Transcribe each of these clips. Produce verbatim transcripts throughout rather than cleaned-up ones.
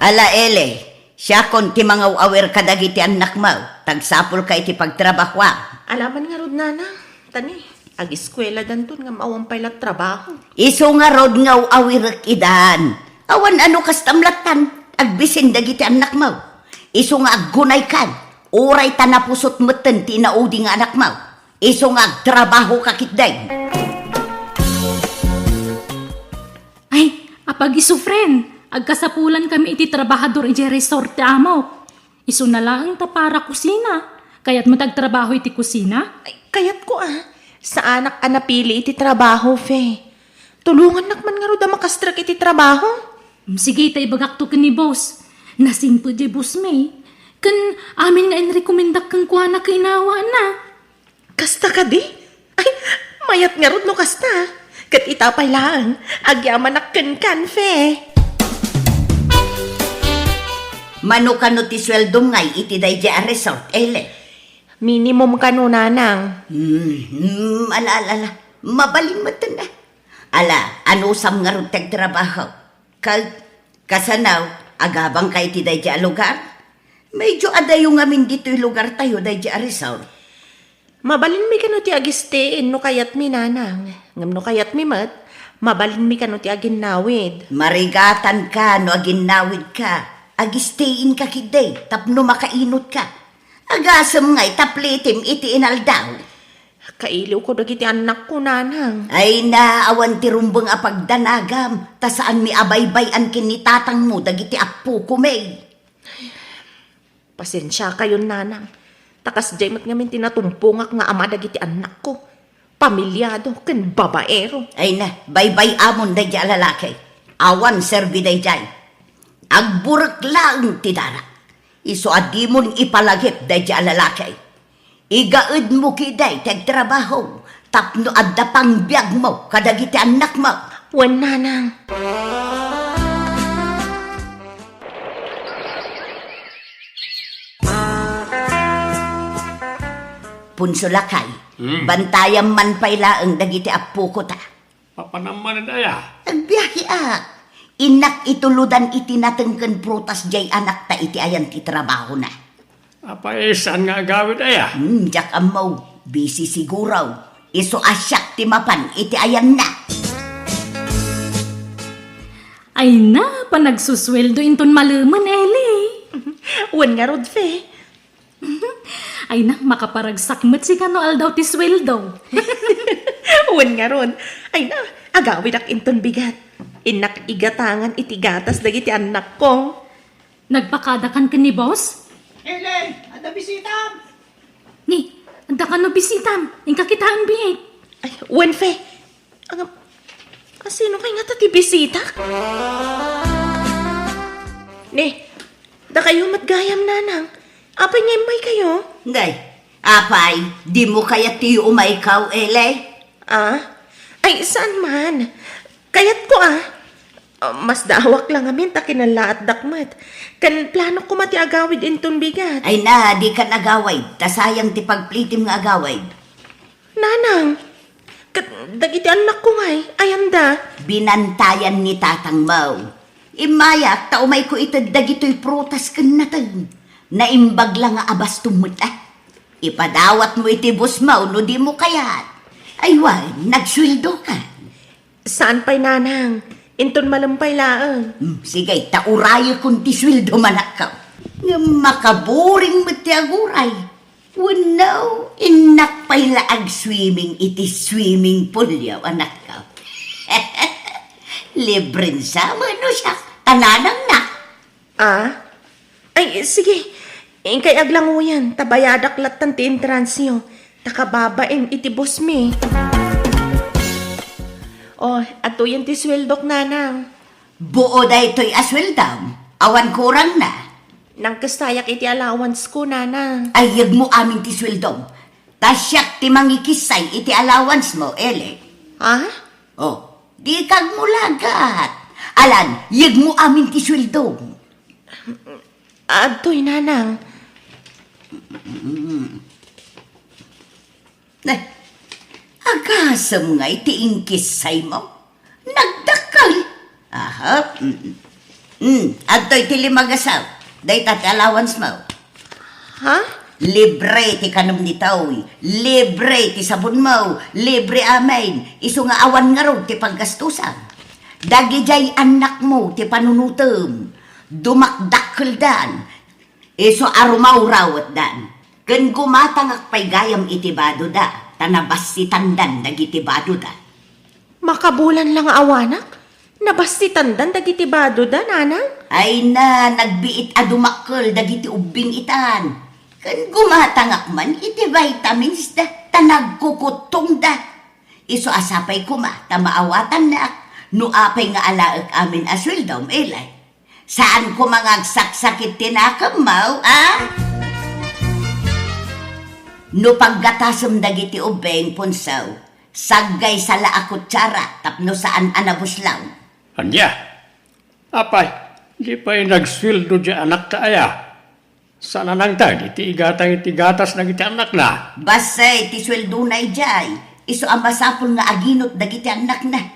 Ala, Eli, siakon ti mangaw-awir kadagiti annakmo. Tagsapulka iti pagtrabahoam. Alaman ngarud, nanang. Tani, agiskueladanton ngem awan pay la trabaho. Isu ngarud nga aw-awirek idan. Awan a no kastam lattan, agbisin dagiti annakmo. Isu nga aggunaykan, uray ta napusot metten ti inaudi nga anakmo. Isu nga agtrabahoka ketdi. Ay, apag-isu, friend, agkasapulankami iti trabahador idiay resort ti amok. Isuna laeng ta para kusina. Kayatmo ti agtrabaho iti kusina? Ay, kayatko a. Saanak a napili iti trabaho, Fe. Tulongannak man ngarud a makastrek iti trabaho. Mm, sige, ta ibagakto ken ni boss. Nasingpet diay boss mi. Ken amin nga inrekomendak kenkuana kainawaanna. Kasta kadi? Ay, mayat ngarud no kasta. Ket ita pay laeng, agyamanak kenkan, Fe. Mano kano ti sueldom ngay iti daydiay a resort, Eli? Minimum kano, nanang. Hmm, hmm, ala, ala, ala. Mabalin metten a. Ala, anusam ngarud ti agtrabaho? Ket kasano, agabangka iti daydiay a lugar? Medyo adayo ngamin ditoy lugartayo daydiay a resort. Mabalinmi kano ti agistein no kayatmi, nanang. Ngem no kayatmi met, mabalinmi kano ti aginnawid. Marigatanka no aginnawidka. Agisteinka ketdi tapno makainutka. Agasem ngay ta plitim iti inaldaw. Kailiwko dagiti annakko, nanang. Ay na, awan ti rumbeng a pagdanagam, ta saanmi a baybay-an ken ni tatangmo dagiti appokomi. Pasensiakayon, nanang. Ta kasdiay met ngamin ti natumpongak nga ama dagiti annakko. Pamilyado ken babaero. Ay na, baybay-amon daydiay a lalaki. Awan serbi daydiay. Agburek laeng ti dara. Isu a dimon ipalagip daydiay a lalaki. Igaedmo ketdi ti agtrabaho tapno adda pangbiagmo kadagiti annakmo. Wen, nanang. Punso lakay, Hmm. bantayam man pay laeng dagiti appoko ta. Mapanam manen aya? Agbiahiak. Innak itulodan iti nateng ken prutas diay anakta iti ayan ti trabahona. Apay, saan nga agawid aya? Hmm, diak ammo. Busy siguro. Isu a siak ti mapan iti ayanna. Ay na, panagsusueldo inton malemen, Eli. Wen ngarud, Fe. Ay na, makaparagsak met sika no aldaw ti sueldo. Wen ngarud. Ay na, agawidak inton bigat. Innak igatangan iti gatas dagiti annakko. Nagpakadakan ken ni boss? Ele, adda bisitam! Ni, adda kano bisitam? Inka kitaen biit. Ay, wen, Fe. Agam-, asino kay ngata ti bisitak? Ni, dakayo met gayam, nanang. Apay nga immaykayo? Ngay, apay, dimo kayat ti umaykaw, Eli? Ah? Ay, saan man. Kayatko, ah. Ah, masdaawak la ngamin ta kinallaatdak met. Ken planok koma ti agawid inton bigat. Ay na, dikan agawid, ta sayang ti pagplitim nga agawid. Nanang, ket dagiti annakko ngay, ayanda? Binantayan ni tatangmo. Immayak ta umayko ited dagitoy prutas ken nateng. Naimbag la nga abastom met, ah. Ipadawatmo iti bossmo no dimo kayat. Ay wen, nagsueldokan. Saan pay, nanang. Inton malem pay laeng. Hmm, sige, ta urayekon ti sueldo, anakko. Ngem makaboring met ti aguray. Wenno, innak pay la agswimming iti swimming poolyo, anakko. Libren sa wenno siak, ta nanangnak. Ah? Ay, sige. Inkay aglanguyan, ta bayadak lattan ti entransyo. Ta kababain iti boss mi. Oh, atoyen ti sueldok, nanang. Buo daytoy a sueldom? Awan kurangna? Nangkessayak iti allowance ko, nanang. Ay, yegmo amin ti sueldom. Ta siak ti mangikissay iti allowance mo, Eli. Ha? Oh, di kagmulagat. Alan, yegmo amin ti sueldom. Adtoy, nanang. Ne, agasem ngay ti inkissay mo? Nagdakkel. Aha. Mm. Hmm, adtoy ti lima a gasaw. Dayta ti allowance mo. Ha? Libre ti kanem ditoy. Libre ti sabon mo. Libre amin. Isu nga awan ngarud ti paggastusan. Dagidiay annak mo ti panunutem. Dumakdakkeldan. Isu a rumawrawetdan. Ken gumatangak pay gayam iti badoda, ta nabassitandan dagiti badoda. Makabulan la nga awanak? Nabassitandan dagiti badoda, nanang? Ay na, nagbiit a dumakkel dagiti ubbing itan. Ken gumatangak man iti vitamins da, ta nagkukuttongda. Isu a sapay koma, ta maawatannak, no apay nga alaek amin a sueldom, Eli. Saan koma nga agsaksakit ti nakemmo, a? No paggatasem dagiti ubbing, Punsaw, saggaysa la a kutsara tapno saan a nabuslaw. Ania? Apay, di pay nagsueldo diay anakta aya? Saan a nangted iti igatang iti gatas dagiti annakna? Bassit ti sueldona idiay, isu a masapul nga aginot dagiti annakna.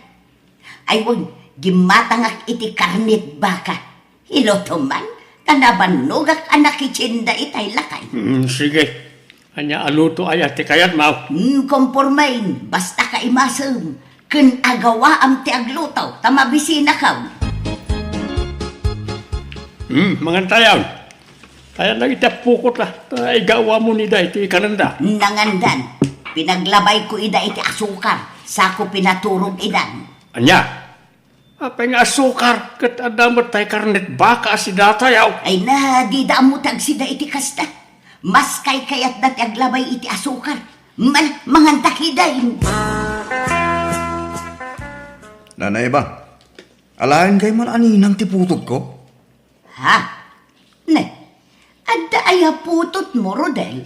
Ay wen, gimmatangak iti karnet baka. Ilutom man, ta nabannogak a nakitienda itay lakay. Hmm, sige. Ania a luto aya ti kayatmo? Hmm, kompormen, basta kaimasem. Ken agawaam ti agluto, ta mabisinakon. Hmm, mangantayon. Ayan lang iti apokot, ah. Ta igawamon ida iti kanenda. Nangandan, pinaglabayko ida iti asukar, sako pinaturog idan. Ania? Apay nga asukar, ket adda met tay karnet baka a sidatayo. Ay na, dida ammo ti agsida iti kasta. Mas kaykayatda ti aglabay iti asukar. Mal, mangantak idan. Nanay ba? Alaen kay man a ninang ti putotko? Ha? Ne, adda aya putotmo, Rodel?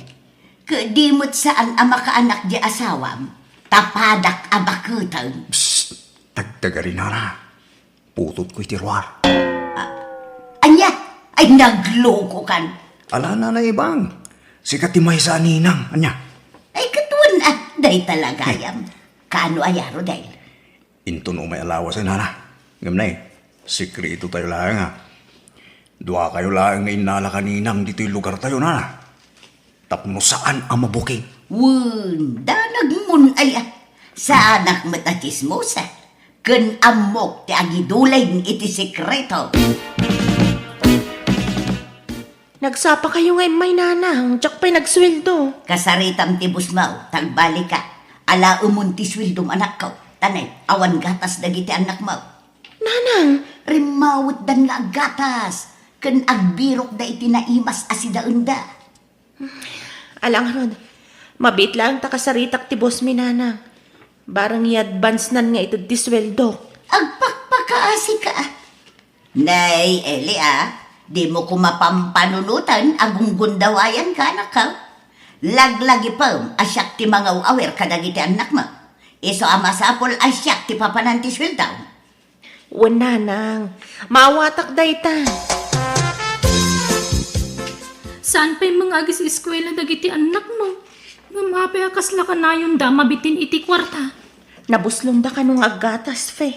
Ket di met saan a makaanak di asawam, ta padak a baketem. Psst! Tagtagari, nana. Putotko iti ruar. Ah, ania? Ay, naglokokan. Ala, Nana Ibang. Sika ti maysa a ninang. Ania? Ay, ket wen, ah, dayta la gayam. Kaano aya, Rodel? Inton umay a lawas, ay, nana. Ngem nay, sekreto tayo laeng, a. Dua kayo laeng nga innala ka ninang ditoy lugar tayo, nana. Tapno saan a mabuking. Wen, danagmon, ay, a. Saanak met a tsismosa. Ken ammok ti agiduleng iti sekreto. Nagsapa kayo nga immay, nanang, diak pay nagsueldo. Kasaritam ti busmaw, ta agbalika. Alaemon ti sueldom, anakko. Tanay, awan gatas dagiti annakmo. Nanang! Rimmawetdan nga aggatas, ken agbirokda iti naimas a sidaenda. Ala ngarud, mabiit laeng ta kasaritak ti bosmi, nanang. Barang i-advance-nan nga ited ti sueldok. Agpakpakaasika. Nay, Eli, a, dimo koma pampanunoten a gunggundawayanka, anakko. Laglagipem a siak ti mangaw-awir kadagiti annakmo. Isu a masapul a siak ti papanan ti sueldom. Wen, nanang, maawatak dayta. Saan pay nga agis-eskuela dagiti annakmo? Ngem apay a kasla kanayonda a mabitin iti kuarta? Nabuslongda kano nga aggatas, Fe.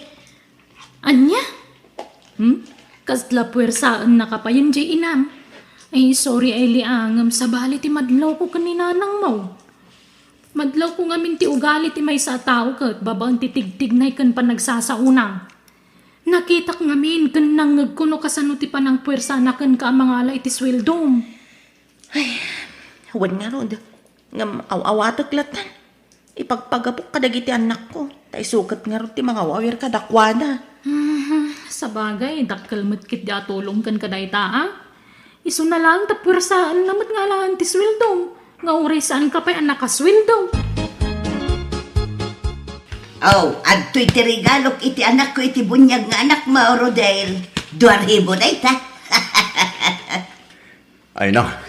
Ania? Hmm? Kasla puersaennaka payen diay inam? Ay, sorry, Eli, a, ngem sabali ti madlawko ken ni nanangmo. Madlawko ngamin ti ugali ti maysa a tao ket babaen ti tigtignay ken panagsasaona. Nakitak ngamin ken nangngegko no kasano ti panangpuersana kenka a mangala iti sueldom. Ay, wen ngarud. Ngem aw-awatek latta. Ipagpagapok kadagiti annakko, ta isu ket ngarud ti mangaw-awir kadakuada. Mhm, sabagay, dakkel met ketdi a tulong kenka dayta, a? Isuna laeng ta puersaenna met nga alaen ti sueldom, nga uray saanka pay a nakasueldo. Aw, adtoy ti regalok iti anakko iti buniag nga anakmo, Rodel. Dua ribu dayta. Ay na.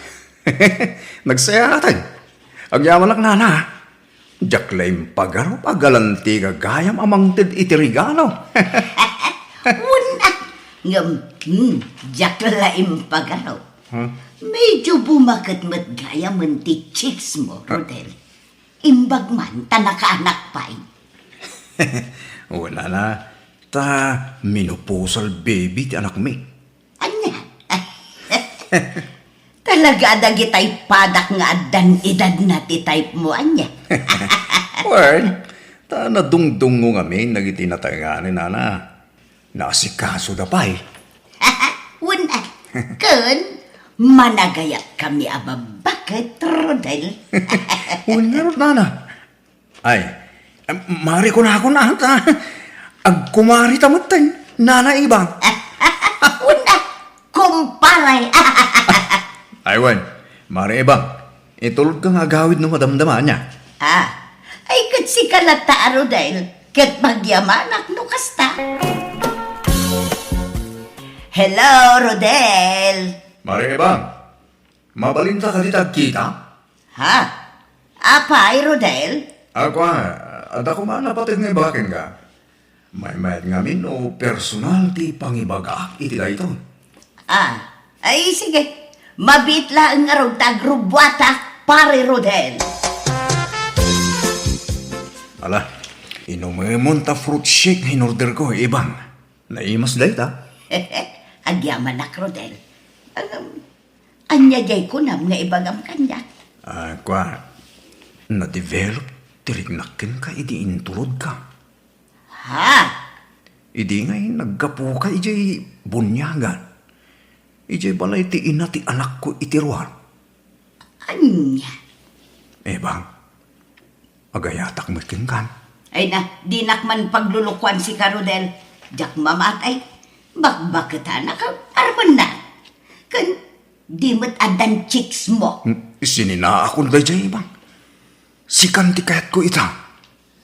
Nagsayaaten. Agyamanak, nana. Diak la impagarup a galanti gagayam a mangted iti regalo. Wen, a, ngem, hmm, diak la impagarup. Hmm? Medyo bumaket met gayamen ti chicks mo, ah, Rodel. Imbag man ta nakaanak pay. Wen, nana, ta menopausal baby ti anakmi. Talaga dagitay padak nga addan edadna ti type mo, ania? Well, ta nadungdungngo ngamin dagiti natayngani, nana. Naasikasoda pay. Wen, ken managayat kami a babbaket, Rodel. Wen ngarud, nana. Ay, em, mari kunakon ata. Agkumari ta metten, Nana Ibang. Wen, kumpare. Ay, wen, Mari Ibang. Itulodka nga agawid no madamdama, ania? Ah, ay, ket sika latta a Rodel, ket magyamanak no kasta. Hello, Rodel. Mari Ibang, mabalinta kadi ti agkita? Ha? Apay, Rodel? Ako, ah, adda koma napateg nga ibaga kenka. Maymayat ngamin no personal ti pangibagaak iti daytoy. Ah, ay, sige. Mabiit laeng ngarud ta agrubbuatak, Pare Rodel. Ala, inumemon ta fruit shake nga in-order ko, Ibang. Naimas dayta. Agyamanak, Rodel. Ngem, ania diay kunam nga ibagam kaniak? Ah, kua, na-develop ti riknak kenka idi intulodka. Ha? Idi ngay naggapuka idiay buniagan, idiay balay ti ina ti anakko iti ruar. Ania? Ebang, agayatak met kenkan. Ay na, dinak man paglulukuan sika, Rodel. Diak mamatay. Bakbaketanak, armenna. Ken, di met addan chicks mo. Hmm, sininaakon daydiay, Ebang. Sikan ti kayatko ita.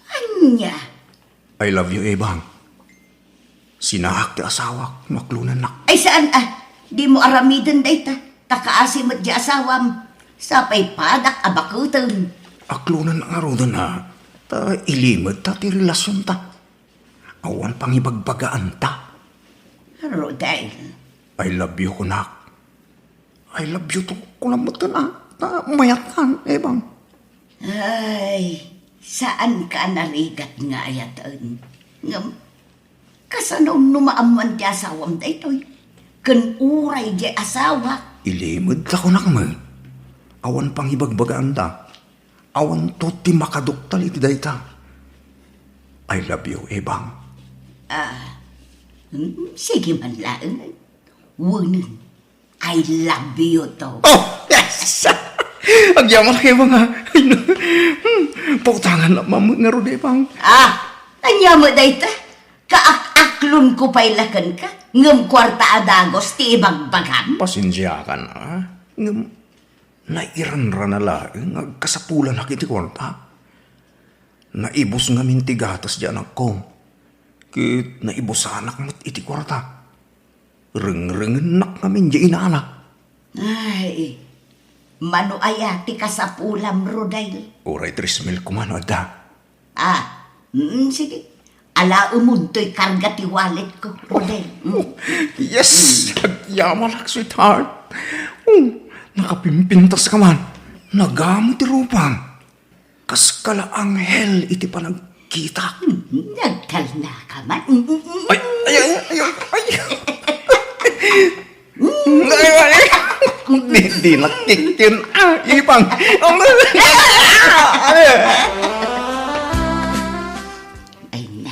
Ania? I love you, Ebang. Sinaak ti asawak no aklonennak. Ay, saan a? Dimo aramiden dayta. Ta kaasi met di asawam. Sapay padak a bakuten. Aklonen ngaruden a. Ta ilimedta ti relasionta. Awan pangibagbagaanta. Rodel. I love you, kunak. I love you too. Kunam metten a, ta mayatkan, Ebang. Ay, saanka a narigat nga ayaten. Ngem, kasano no maammoan ti asawam daytoy? Ken uray di asawak. Ilimedta kunak met. Awan pangibagbagaanta. Awanto ti makaduktal iti dayta. I love you, Ebang. Ah, mm, sige man laeng. Wenen, I love you too. Oh, yes! Agyamanak, Ebang, a. Ay, no. Hmm, pautangan na mamut ngarud, Ebang. Ah, ania met dayta? Kaak-aklonko pay la kenka, ngem kuarta a dagus ti ibagbagam? Pasensiakan, a. Ngem, nairanrana laeng nga agkasapulanak iti kuarta. Naibus ngamin ti gatas ti anakko, ket naibusanak met iti kuarta. Rengrengennak ngamin diay inana. Ay, mano aya ti kasapulam, Rodel? Uray tres mil koma no adda. Ah, mm, sige. Alaemon toy karga ti walletko, Rodel. Mm. Yes! Agyamanak, sweetheart. Oh, nakapimpintas ka man. Nagamo ti rupam. Kas kala anghel iti panagkitak. Mm, nagtalna ka man. Mm, mm, mm. Ay, ay, ay, ay, ay. Ay, ay, ay. Di, di nakkikin. Ah, ipang. Ay na.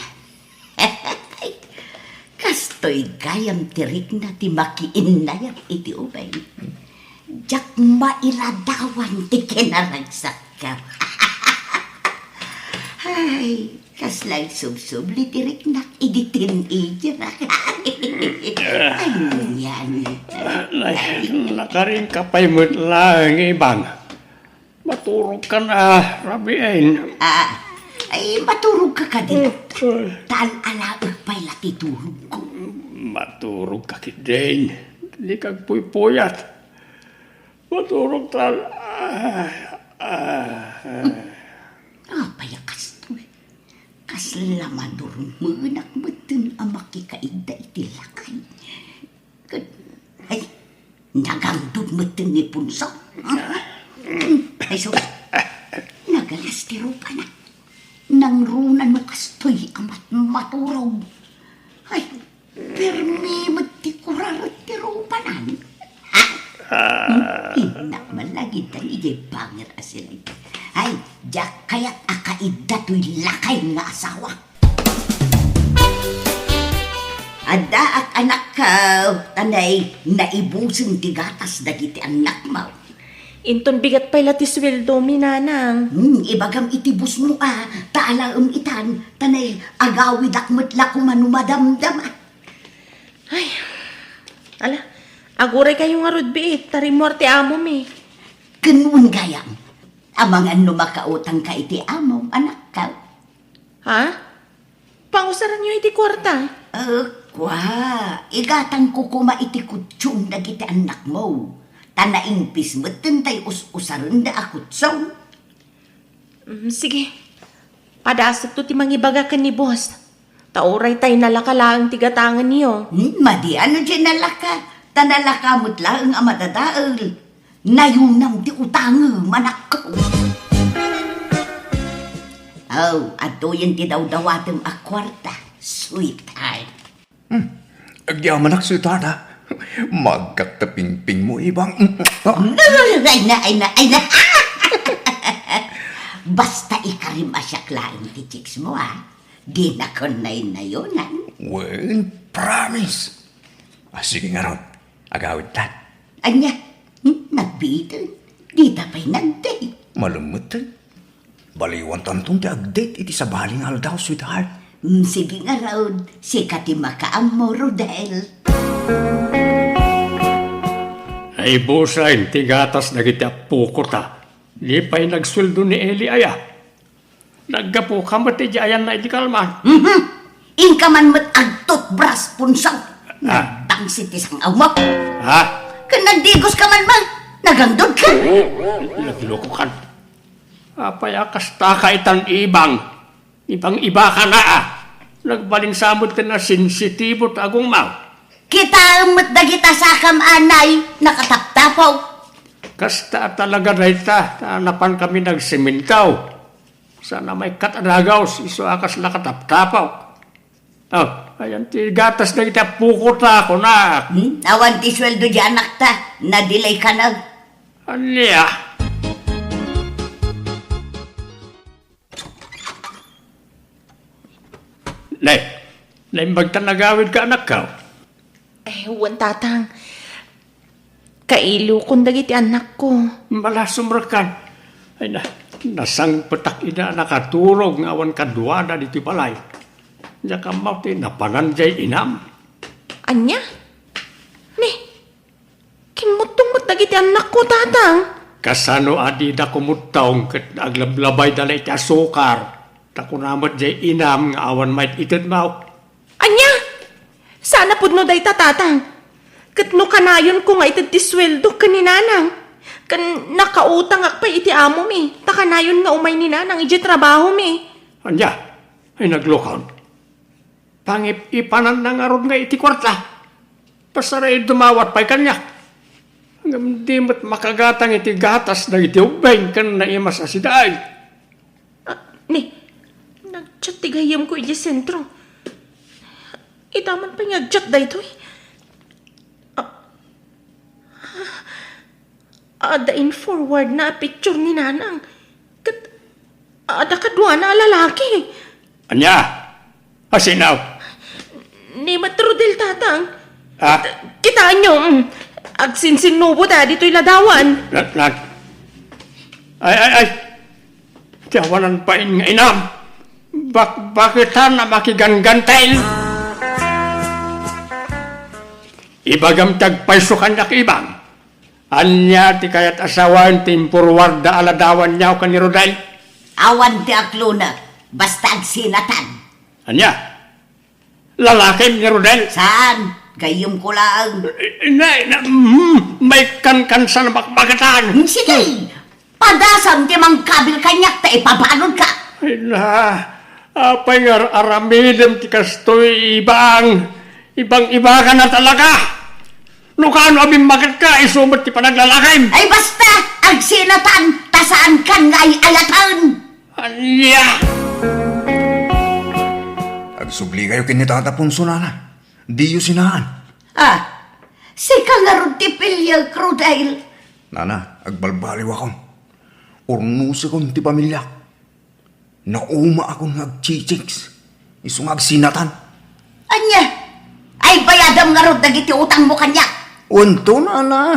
Kastoy gayam ti rikna ti makiinnayat iti ubing. Diak mailadawan ti kinaragsakka. Ay, kasla agsubsubli ti riknak idi teenager. Anian. Ay, nakarinka pay met laeng, Ibang. Maturogkan a rabiin. Ah, ay, maturogka kadi. Tal-alaek pay la ti turogko. Maturogka ketdin. Dika agpuypuyat. Maturogtan. Ah, ah, ah. Apay a kastoy? Kasla madurmenak metten a makikaidda iti lakay. Ket, ay, nagangdud metten ni Punso. Ay, sus. Nagalas ti rupana. Nangruna no kastoy a mat-, maturog. Ay, permi met ti kuraret ti rupanan. Hmm, innak man lagid ta idiay bangir a silay. Ay, diak kayat a kaidda toy lakay nga asawa. Addaak, anakko, ta nay naibusen ti gatas dagiti annakmo. Inton bigat pay la ti sueldomi, nanang. Hmm, ibagam iti bossmo a, ta alaem itan, ta nay agawidak met la koma no madamdama. Ay, ala, aguraykayo ngarud biit, ta rimmuar ti amomi. Ken wen gayam, amangan no makautangka iti amom, anakko. Ha? Pangusaranyo iti kuarta? Eh, kua, igatangko koma iti kutsyon dagiti annakmo. Ta naingpis metten tay us-usarenda a kutsyon. Mm, sige. Padasekto ti mangibaga ken ni boss. Ta uray tay nalaka laeng ti gatangenyo. Hmm, madi ano diay nalaka? Ta nalaka met laeng a madadael. Nayunam ti utangem, anakko. Oh, adtoyen ti dawdawatem a kuarta, sweetheart. Hmm. Agyamanak, sweetheart, ha? Magkak ta pingpingmo, Ibang. Hmm. Ay na, ay na, ay na. Basta ikarim a siak laeng ti chicks mo, ha? Dinakon naynayunan. Wen, promise. Ah, sige ngarud. Agawidtan. Ania? Hmm? Nagbiiten? Dita pay nag-date? Malem metten. Baliwantanton ti ag-date iti sabali nga aldaw, sweetheart. Hmm, sige ngarud. Sika ti makaammo, Rodel. Naibusen ti gatas dagiti appokota. Di pay nagsueldo ni Eli aya. Naggapuka met idiay ayanna idi kalman. Mhm. Inka man met agtutbras, Punso. Ah. Nagtangsit ti sang-awmo. Ha? Ken nagdigoska man, man. Nagangdodka. Naglokokan. Apay a kastaka itan, Ibang? Ibang-ibakana, a. Nagbalin sa met ti nasensitibo ti agongmo. Kitaem met dagita sakam, anay, nakataptapaw. Kasta a talaga dayta, ta napankami nagsimentaw. Saan a maikkat a dagaw, isu a kasla kataptapaw. Oh, ayan ti gatas dagiti appokota, kunak. Hmm? Awan ti sueldo diay anakta, na-delay ka na. Ania? Nay, naimbagta nagawidka, anakko? Eh, wen, Tatang. Kailokon dagiti annakko. Malasumrekan. Ay na, nasangpetak ida a nakaturog nga awan kaduada ditoy balay. Diak ammo ti napanan diay inam. Ania? Ni, kimmuttong met dagiti annakko, Tatang. Kasano a dida kumuttong ket aglablabayda la iti asukar? Ta kuna met diay inam nga awan maited-itedmo. Ania? Saan a pudno dayta, Tatang. Ket no kanayonko nga ited ti sueldo ken ni Nanang, ken nakautangak pay iti amomi, ta kanayon nga umay ni Nanang idiay trabahomi. Ania? Ay, naglokon. Pangip-ipananna ngarud nga iti kuarta. Pasarayo dumawat pay kaniak. Ngem di met makagatang iti gatas dagiti ubbing ken naimas a sidaay. Ah, ni, nag-chat ti gayyemko idiay sentro. Ita man pay nga ag-chat daytoy. Ah, adda in-forwardna a picture ni Nanang. Ket adda kaduana a lalaki. Ania? Asino? Ni Mat Rodel, Tatang. Ha? Kitaenyo, mm, agsinsinnubo ta ditoy ladawan. Nag, nag, ay, ay, ay. Ti awanan pay nga inam. Bakbaketan a makiganggantel. Ibagam ti agpayso kaniak, Ibang. Ania ti kayat a sawen ti in-forwardda a ladawanyo ken ni Rodel? Awan ti aklonek, basta agsinatan. Ania? Lalakim ni Rodel? Saan? Gayyemko laeng. Eh, na, na, mm, maikankansan a bakbaketan. Hmm, sige. Padasam ti mangkabil kaniak ta ipabaludka. Ay na, apay nga ar-aramidem ti kastoy, Ibang? Ibang-ibakana talaga. No kaano a bimmaketka, isu met ti panaglalakim. Ay basta, agsinatan, ta saankan nga ay-ayaten. Ania? Agsubli kayo ken ni Tata Ponso, nana. Diyo sinaan. Ah, sika ngarud ti piliek, Rodel. Nana, agbalbaliwakon. Urnosekon ti pamiliak. Naumaakon nga agchichicks. Isu nga agsinatan. Ania? Ay, bayadam ngarud dagiti utangmo kaniak. Wenton, nana.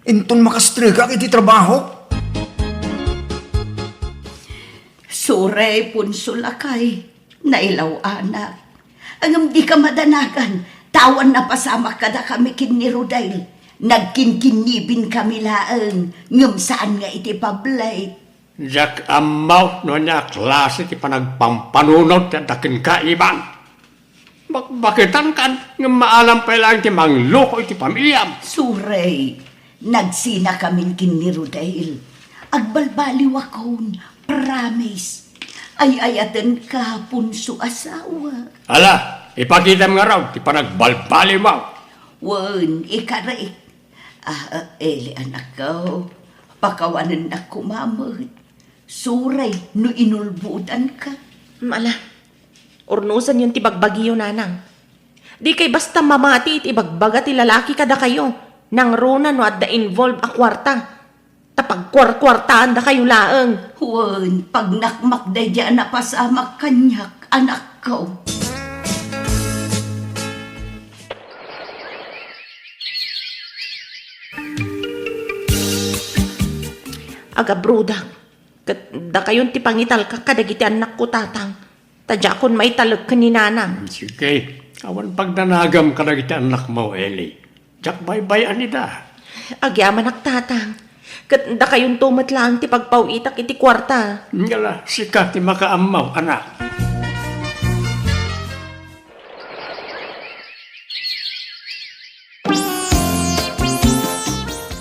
Inton makastrekak iti trabaho. Sorry, Punso lakay. Nailaw-anak. Ngem dika madanagan, ta awan napasamak kadakami ken ni Rodail. Nagkinkinnibinkami laeng, ngem saan nga iti public. Diak ammo no ania a klase ti panagpampanunot ti adda kenka, Iban. Bakbaketankan, ngem maalam pay laeng ti mangloko iti pamiliam. Sorry, nagsinakamin ken ni Rodail. Agbalbaliwakon, promise. Ay-ayatenka, Punso asawa. Ala, ipakitam ngarud ti panagbalbaliwmo. Wen, ikarek. Ah, ah, Eli, anakko, pakawanennak koma met. Sorry no inulbodanka. Ala, urnosenyon ti bagbagiyo, nanang. Dikay basta mamati iti ibagbaga ti lalaki kadakayo, nangruna no adda involve a kuarta. Ta pagkuarkuartaandakayo laeng. Wen, pagnakmak daydiay a napasamak kaniak, anakko. Agabrodak, ket dakayon ti pangitalkak kadagiti annakko, tatang, ta diakon maitalek ken ni nanang. Sige, awan pagdanagam kadagiti annakmo, Eli. Diak baybay-an ida. Agyamanak, tatang, ket dakayonto met laeng ti pagpaw-itak iti kuarta. Ngala, sika ti makaammo, anak.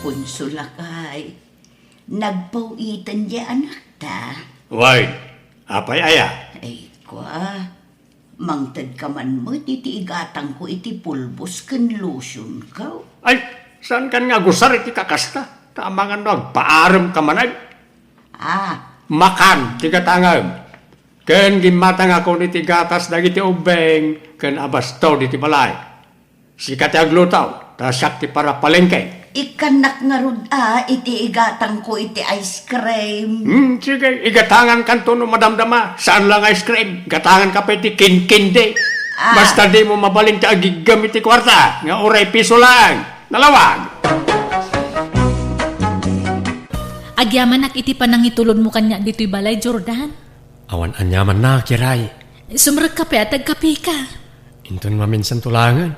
Punso lakay, nagpaw-iten diay anakta. Wen, apay aya? Ay, kua, mangtedka man met iti igatangko iti pulbos ken lotionko. Ay, saankan nga agusar iti kakasta? Ta amangan no agpaaremka manen. Ah. Makan ti gatangem. Ken gimmatangakon iti gatas dagiti ubbing ken abasto diti balay. Sika ti agluto, ta siak ti parapalengke. Ikkannak ngarud a iti igatangko iti ice cream. Hmm, sige, igatangankanto no madamdama. Saan la nga ice cream? Gatanganka pay ti kinkindi. Ah. Basta dimo mabalin ti agiggam iti kuarta, nga uray piso laeng. Nalawag! Agyamanak iti panangitulodmo kaniak ditoy balay, Jordan. Awan aniamanna, Kiray. Sumrekka pay a ti agkapeka. Inton maminsanto laengen.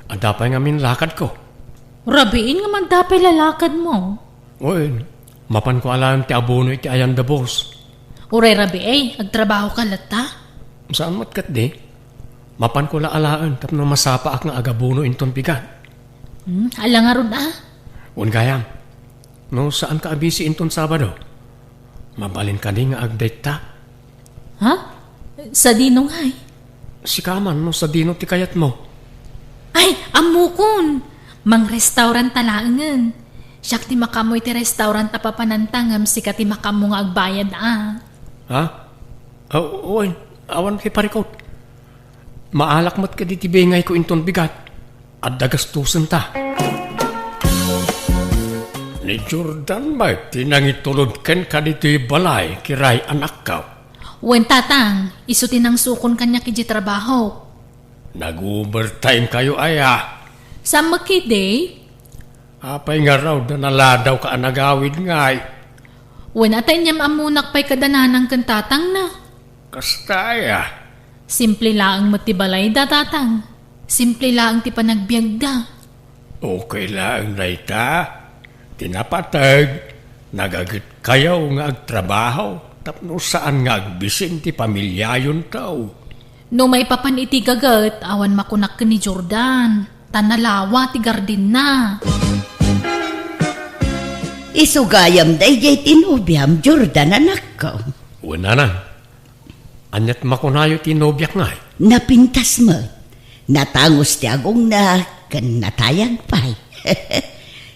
Adda pay ngamin lakadko. Rabiin nga adda pay lalakadmo. Wen, mapanko alaen ti abono iti ayan da boss. Uray rabii, agtrabahoka latta? Saan met ketdi. Mapanko la alaen tapno masapaak nga agabono inton bigat. Hmm, ala ngarud a. Wen gayam. No saanka a busy inton Sabado, mabalin kadi nga agdayta? Ha? Sadino ngay? Sika man no sadino ti kayatmo. Ay, ammokon! Mangrestaurant ta laengen. Siak ti makaammo iti restaurant a papananta ngem sika ti makaammo nga agbayad a. Ha? Aw, wen, awan ti parikut. Maalak met kadi ti bingayko inton bigat. Adda gastusenta. Ni Jordan met ti nangitulod kenka ditoy balay, Kiray, anakko. Wen, tatang, isu ti nangsukon kaniak idiay trabaho. Nag-overtime kayo aya? Saan met ketdi? Apay ngarud a naladawka a nagawid ngay? Wen, a ta inyam-ammonak pay kada nanang ken tatangna. Kasta aya? Simple laeng met ti balayda, tatang. Simple laeng ti panagbiagda. Okay laeng dayta. Ti napateg, nagaget kayo nga agtrabaho tapno saan nga agbisin ti pamiliayonto. No maipapan iti gaget, awan makunak ken ni Jordan, ta nalawa ti gardinna. Isu gayam daydiay ti nobiam, Jordan, anakko. Wen, nanang. Aniat makunayo ti nobiak ngay? Napintas met. Natangus ti agongna ken natayag pay.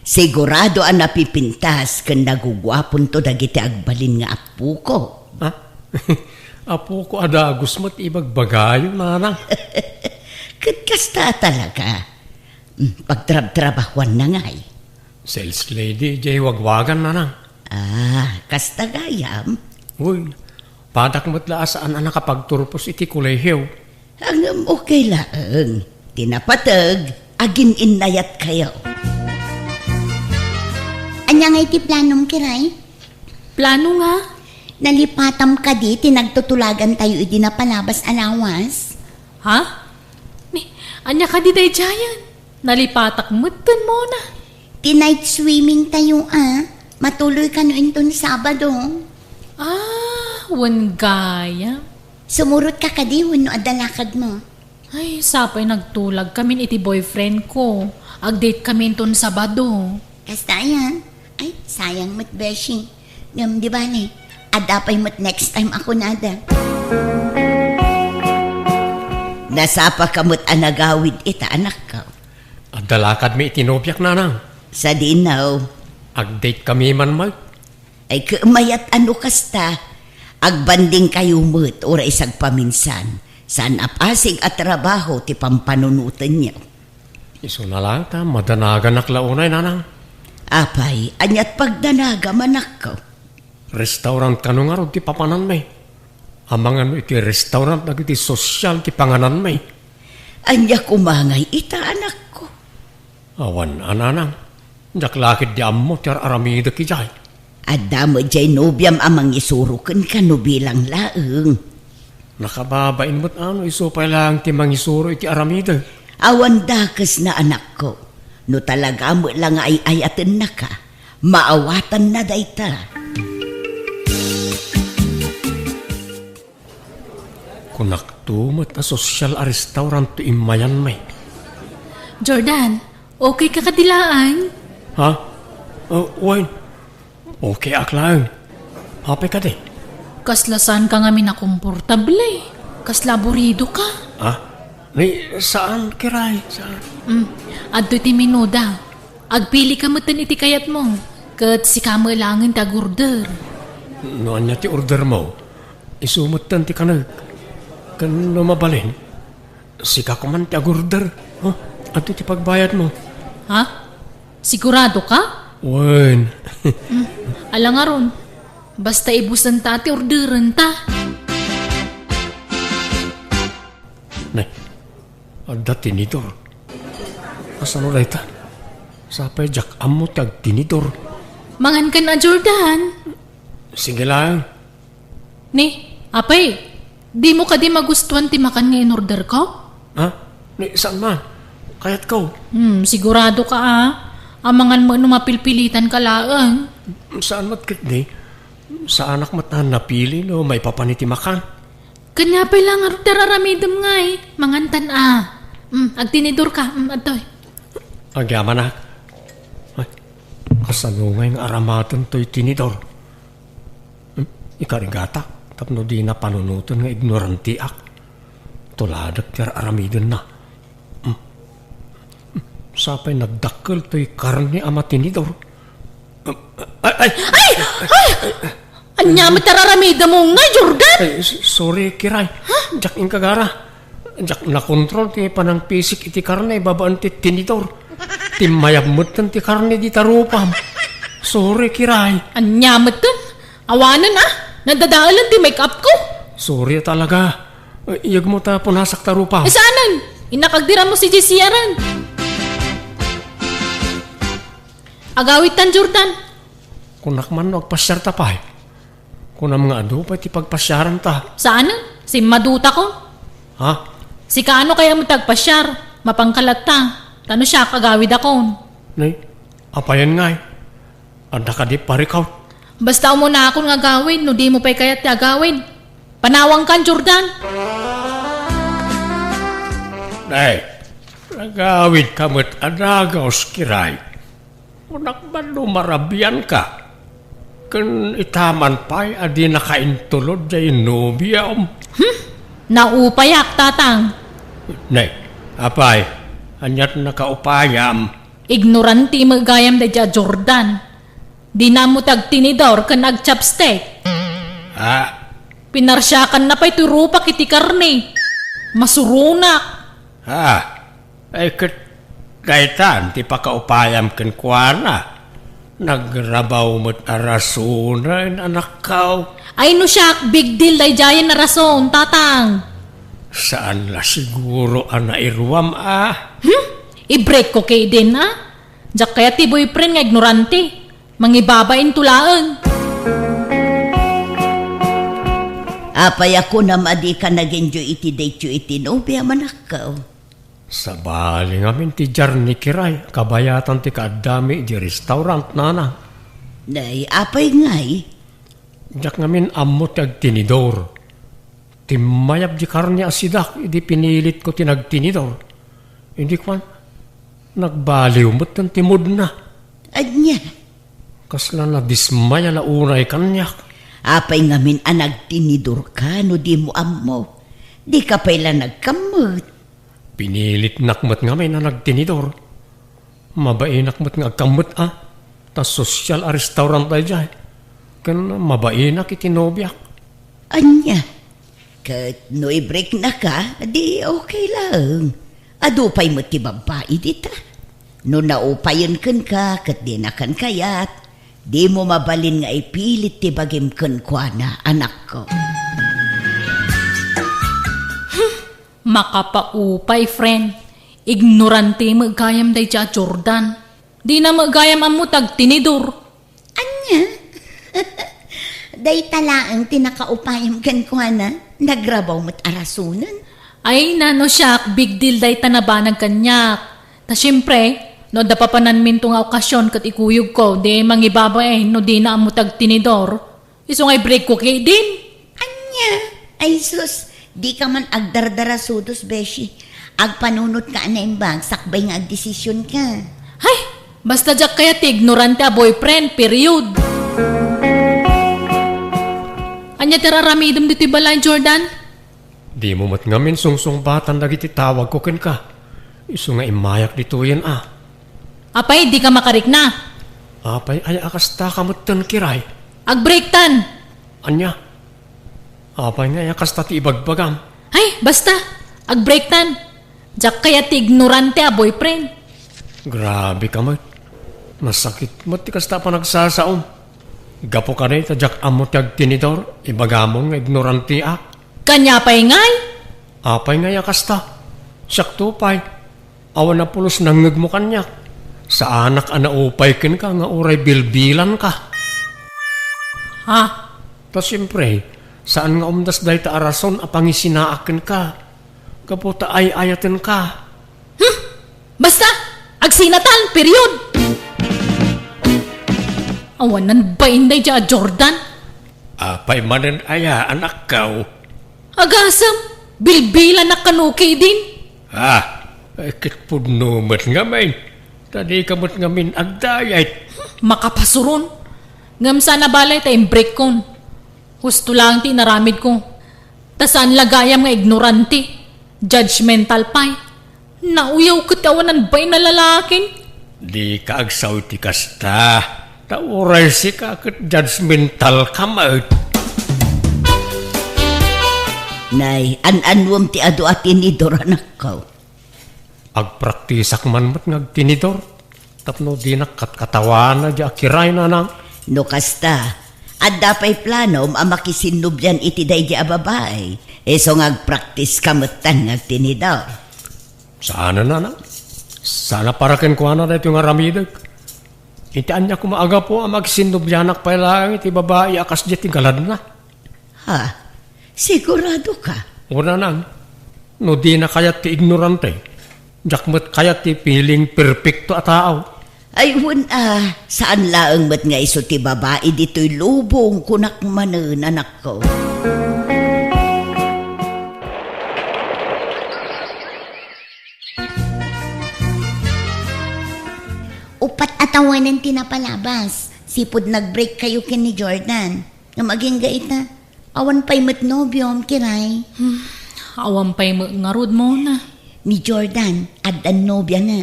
Sigurado a napipintas ken naguguaponto dagiti agbalin nga appoko. Ha? Appoko a dagus met ibagbagayo, nanang. Ket kasta a talaga. Mm, pagtrabtrabahuanna ngay. Sales lady, jay wagwagan, nanang. Ah, kasta gayam? Uy, padak met la a saan a nakapagturpos iti kolehio. Ngem okay laeng. Ti napateg, agin-innayatkayo. Ania nga iti planom, Kiray? Plano nga? Nalipatam kadi ti nagtutulagantayo idi napalabas a lawas? Ha? Ni, ania kadi daydiayen? Nalipatak metten, Mona. Ti night swimming tayo, a. Matuloy kano inton Sabado. Ah, wen gayam. Sumurotka kadi wenno adda lakadmo? Ay, sapay nagtulagkamin iti boyfriend ko. Ag-date kami inton Sabado. Kasta aya? Ay, sayang met, beshi. Ngem di bale, adda pay met next time a kunada. Nasapaka met a nagawid ita, anakko. Adda lakadmi iti nobiak, nanang. Sadino? Ag-date kami man met. Ay, ket mayat a no kasta, agbandingkayo met uray sagpaminsan. Saan a pasig a trabaho ti pampanunotenyo. Isuna laeng ta madanaganak la unay, nanang. Apay, aniat pagdanagam, anakko? Restaurant kano ngarud ti papananmi? Amangan no iti restaurant dagiti sosyal ti pangananmi. Ania koma ngay ita, anakko? Awan a, nanang. Diak la ketdi ammo ti ar-aramidek idiay. Adda met diay nobiam a mangisuro kenka no bilang laeng. Nakababain met a no isu pay laeng ti mangisuro iti aramidek. Awan dakesna, anakko. No talaga met la nga ay-ayatennaka, maawatanna dayta. Kunakto met a sosyal a restaurant ti immayanmi. Jordan, okay ka kadi laeng? Ha? Oh, wen. Okay ak laeng. Apay kadi? Kasla saan ka ngamin a komportable. Kasla aburido ka. Ha? Ni, saan, Kiray? Saan? Mm. Adtoy ti menuda. Agpili ka metten iti kayatmo, ket sika met laengen ti agorder. No ania ti ordermo, isu metten ti kanek. Ken no mabalin, sika koman ti agorder. Oh, adtoy ti pagbayadmo. Ha? Sigurado ka? Wen. Hmm, ala ngarud. Basta ibusenta ti orderenta. Nay, adda tinidor. Kasano dayta? Sapay diak ammo ti agtinidor. Mangankan a, Jordan. Sige laeng. Ni, apay, dimo kadi magustuan ti makan nga inorderko? Ha? Ni, saan man? Kayatko. Hmm, sigurado ka, a. Amangan met no mapilpilitan ka laeng. Saan met ketdi? Saanak met a napili no maipapan iti makan. Ken apay la ngarud ti ar-aramidem ngay? Mangantan a. Mm, agtinidor ka. Mm, adtoy. Agyamanak. Ay, kasano ngay nga aramaten toy tinidor? Hmm? Ikarigatak tapno dina panunoten nga ignoranteak. Tuladek ti ar-aramidenna. Hmm. Sapay nagdakkel toy karne a matinidor. Ay, ay! Ay! Ay! Ania met ti ar-aramidem ngay, Jordan? Ay, s-, sorry, Kiray. Ha? Diak inkagara. Diak nakontrol ti panangpisik iti karne babaen ti tinidor. Timmayab metten ti karne dita rupam. Sorry, Kiray. Ania metten? Awanen, a. Nadadaelen ti make-up ko. Sorry talaga. Iyegmo ta punasak ta rupam. Eh, saanen? Innak agdiram mo si J C R-en. Agawidtan, Jordan. Kunak man no agpasiarta pay. Kunam nga adu pay ti pagpasiaranta. Saanen? Simmadutakon. Ha? Sika, ano kaya met ti agpasiar? Mapanka latta. Ta no siak, agawidakon. Nay, apayen ngay? Adda kadi parikaw? Basta umunakon nga agawid no dimo pay kayat ti agawid. Panawangkan, Jordan. Nay, nagawidka met a dagus, Kiray. Kunak man no marabianka. Ken ita man pay a dinaka intulod jay nobiam. Hmm? Naupayak, Tatang. Ne, apay, aniat nakaupayam? Ignorante met gayam daydiay a Jordan. Dina ammo ti agtinidor ken agchopstick. Ha? Pinarsiakanna pay ti rupak iti karne. Masuronak. Ha? Ay, ket daytan ti pakaupayam kenkuana. Nagrabaw met a rasonen, anakko. Ay no siak, big deal daydiayen a rason, tatang. Saan la siguro a nairuam a? Hmm? I-break ko ketdin a? Diak kayat ti boyfriend nga ignorante. Mangibabain to laeng. Apay a kunam a dika nag-enjoy iti date-yo iti nobiam, anakko? Sabali ngamin ti jarni, Kiray, kabayatan ti kaaddami idiay restaurant, nana. Nay, apay ngay? Diak ngamin ammo ti agtinidor. Timmayab di karne a sidak idi pinilitko ti nagtinidor. Idi kuan, nagbaliw metten ti moodna. Ania? Kasla nadismaya la unay kaniak. Apay ngamin a nagtinidorka no dimo ammo? Dika pay la nagkammet. Pinilitnak met ngamin a nagtinidor. Mabainak met nga agkammet a, ta sosyal a restaurant daydiay. Ken mabainak iti nobiak. Ania? Ket no i-breaknaka, di okay laeng. Adu pay met ti babbai dita. No naupayen kenka ket dinakan kayat, dimo mabalin nga ipilit ti bagim kenkuana, anakko. Makapaupay, friend. Ignorante met gayam daydiay a Jordan. Dina met gayam ammo ti agtinidor. Ania? Dayta laeng ti nakaupayam kenkuana, nagrabaw met a rasonen. Ay, nano siak, big deal dayta nabanag kaniak. Ta siempre, no adda papananminto nga okasyon ket ikuyogko, di mangibabain no dina ammo ti agtinidor. Isu nga i-break ko ketdin. Ania? Ay sus, dika man agdardarasudos, beshi. Agpanunotka a naimbag sakbay nga agdesisionka. Hay, basta diak kayat ti ignorante a boyfriend, period. Ania ti ar-aramidem ditoy balay, Jordan? Dimo met ngamin sungsungbatan dagiti tawagko kenka. Isu nga immayak ditoyen a. Apay, dika makarikna? Apay, aya a kastaka metten, Kiray? Agbreaktan! Ania? Apay nga aya kasta ti ibagbagam? Ay, basta! Agbreaktan! Diak kayat ti ignorante a boyfriend. Grabe ka met. Nasakit met ti kasta a panagsasaom. Gapu kadi ta diak ammo ti agtinidor, ibagamon nga ignoranteak. Kaniapay ngay? Apay ngay a kasta? Siakto pay. Awan a pulos nangngegmo kaniak. Saanak a naupay kenka nga uray bilbilanka. Ha? Ta siempre, saan nga umdas dayta a rason a pangisinaak kenka. Gapu ta ay-ayatenka. Hmm? Basta, agsinatan, period! Awanan bain daydiay a Jordan. Apay manen aya, anakko? Agasem, bilbilanak kano ketdin. Ah, eh, ket pudno met ngamin. Ta dika met ngamin agdayet. Makapasuron. Ngem saan a bale ta imbreakkon. Husto laeng ti inaramidko. Ta saan la gayam nga ignorante. Judgmental pay. Nauyaw ket ti awanan bain a lalakin. Dika agsaw iti kasta. Ta uray sika ket judgmentalka met. Nay, an-annuem ti adu a tinidor, anakko. Agpraktisak man met nga agtinidor. Tapno dinak katkatawana diay a Kiray, nanang. No kasta, adda pay planom a makisinnobian iti daydiay a babai? Isu nga agpraktiska metten nga agtinidor. Saan a, nanang. Saan a para kenkuana daytoy nga aramidek. Iti ania koma a gapu a makisinnobianak pay laeng iti babai a kasdiay ti galadna? Ha? Sigurado ka? O, nanang, no dina kayat ti ignorante, diak met kayat ti piling perpekto a tao. Ay, wen a, saan laeng met nga isu ti babai ditoy lubong, kunak manen, anakko. Uppat a tawenan ti napalabas. Sipud nag-break kayo ken ni Jordan. Ngem agingga ita, awan pay met nobiom, Kiray. Hmm, awan pay met ngarud, Mona. Ni Jordan, addan nobiana.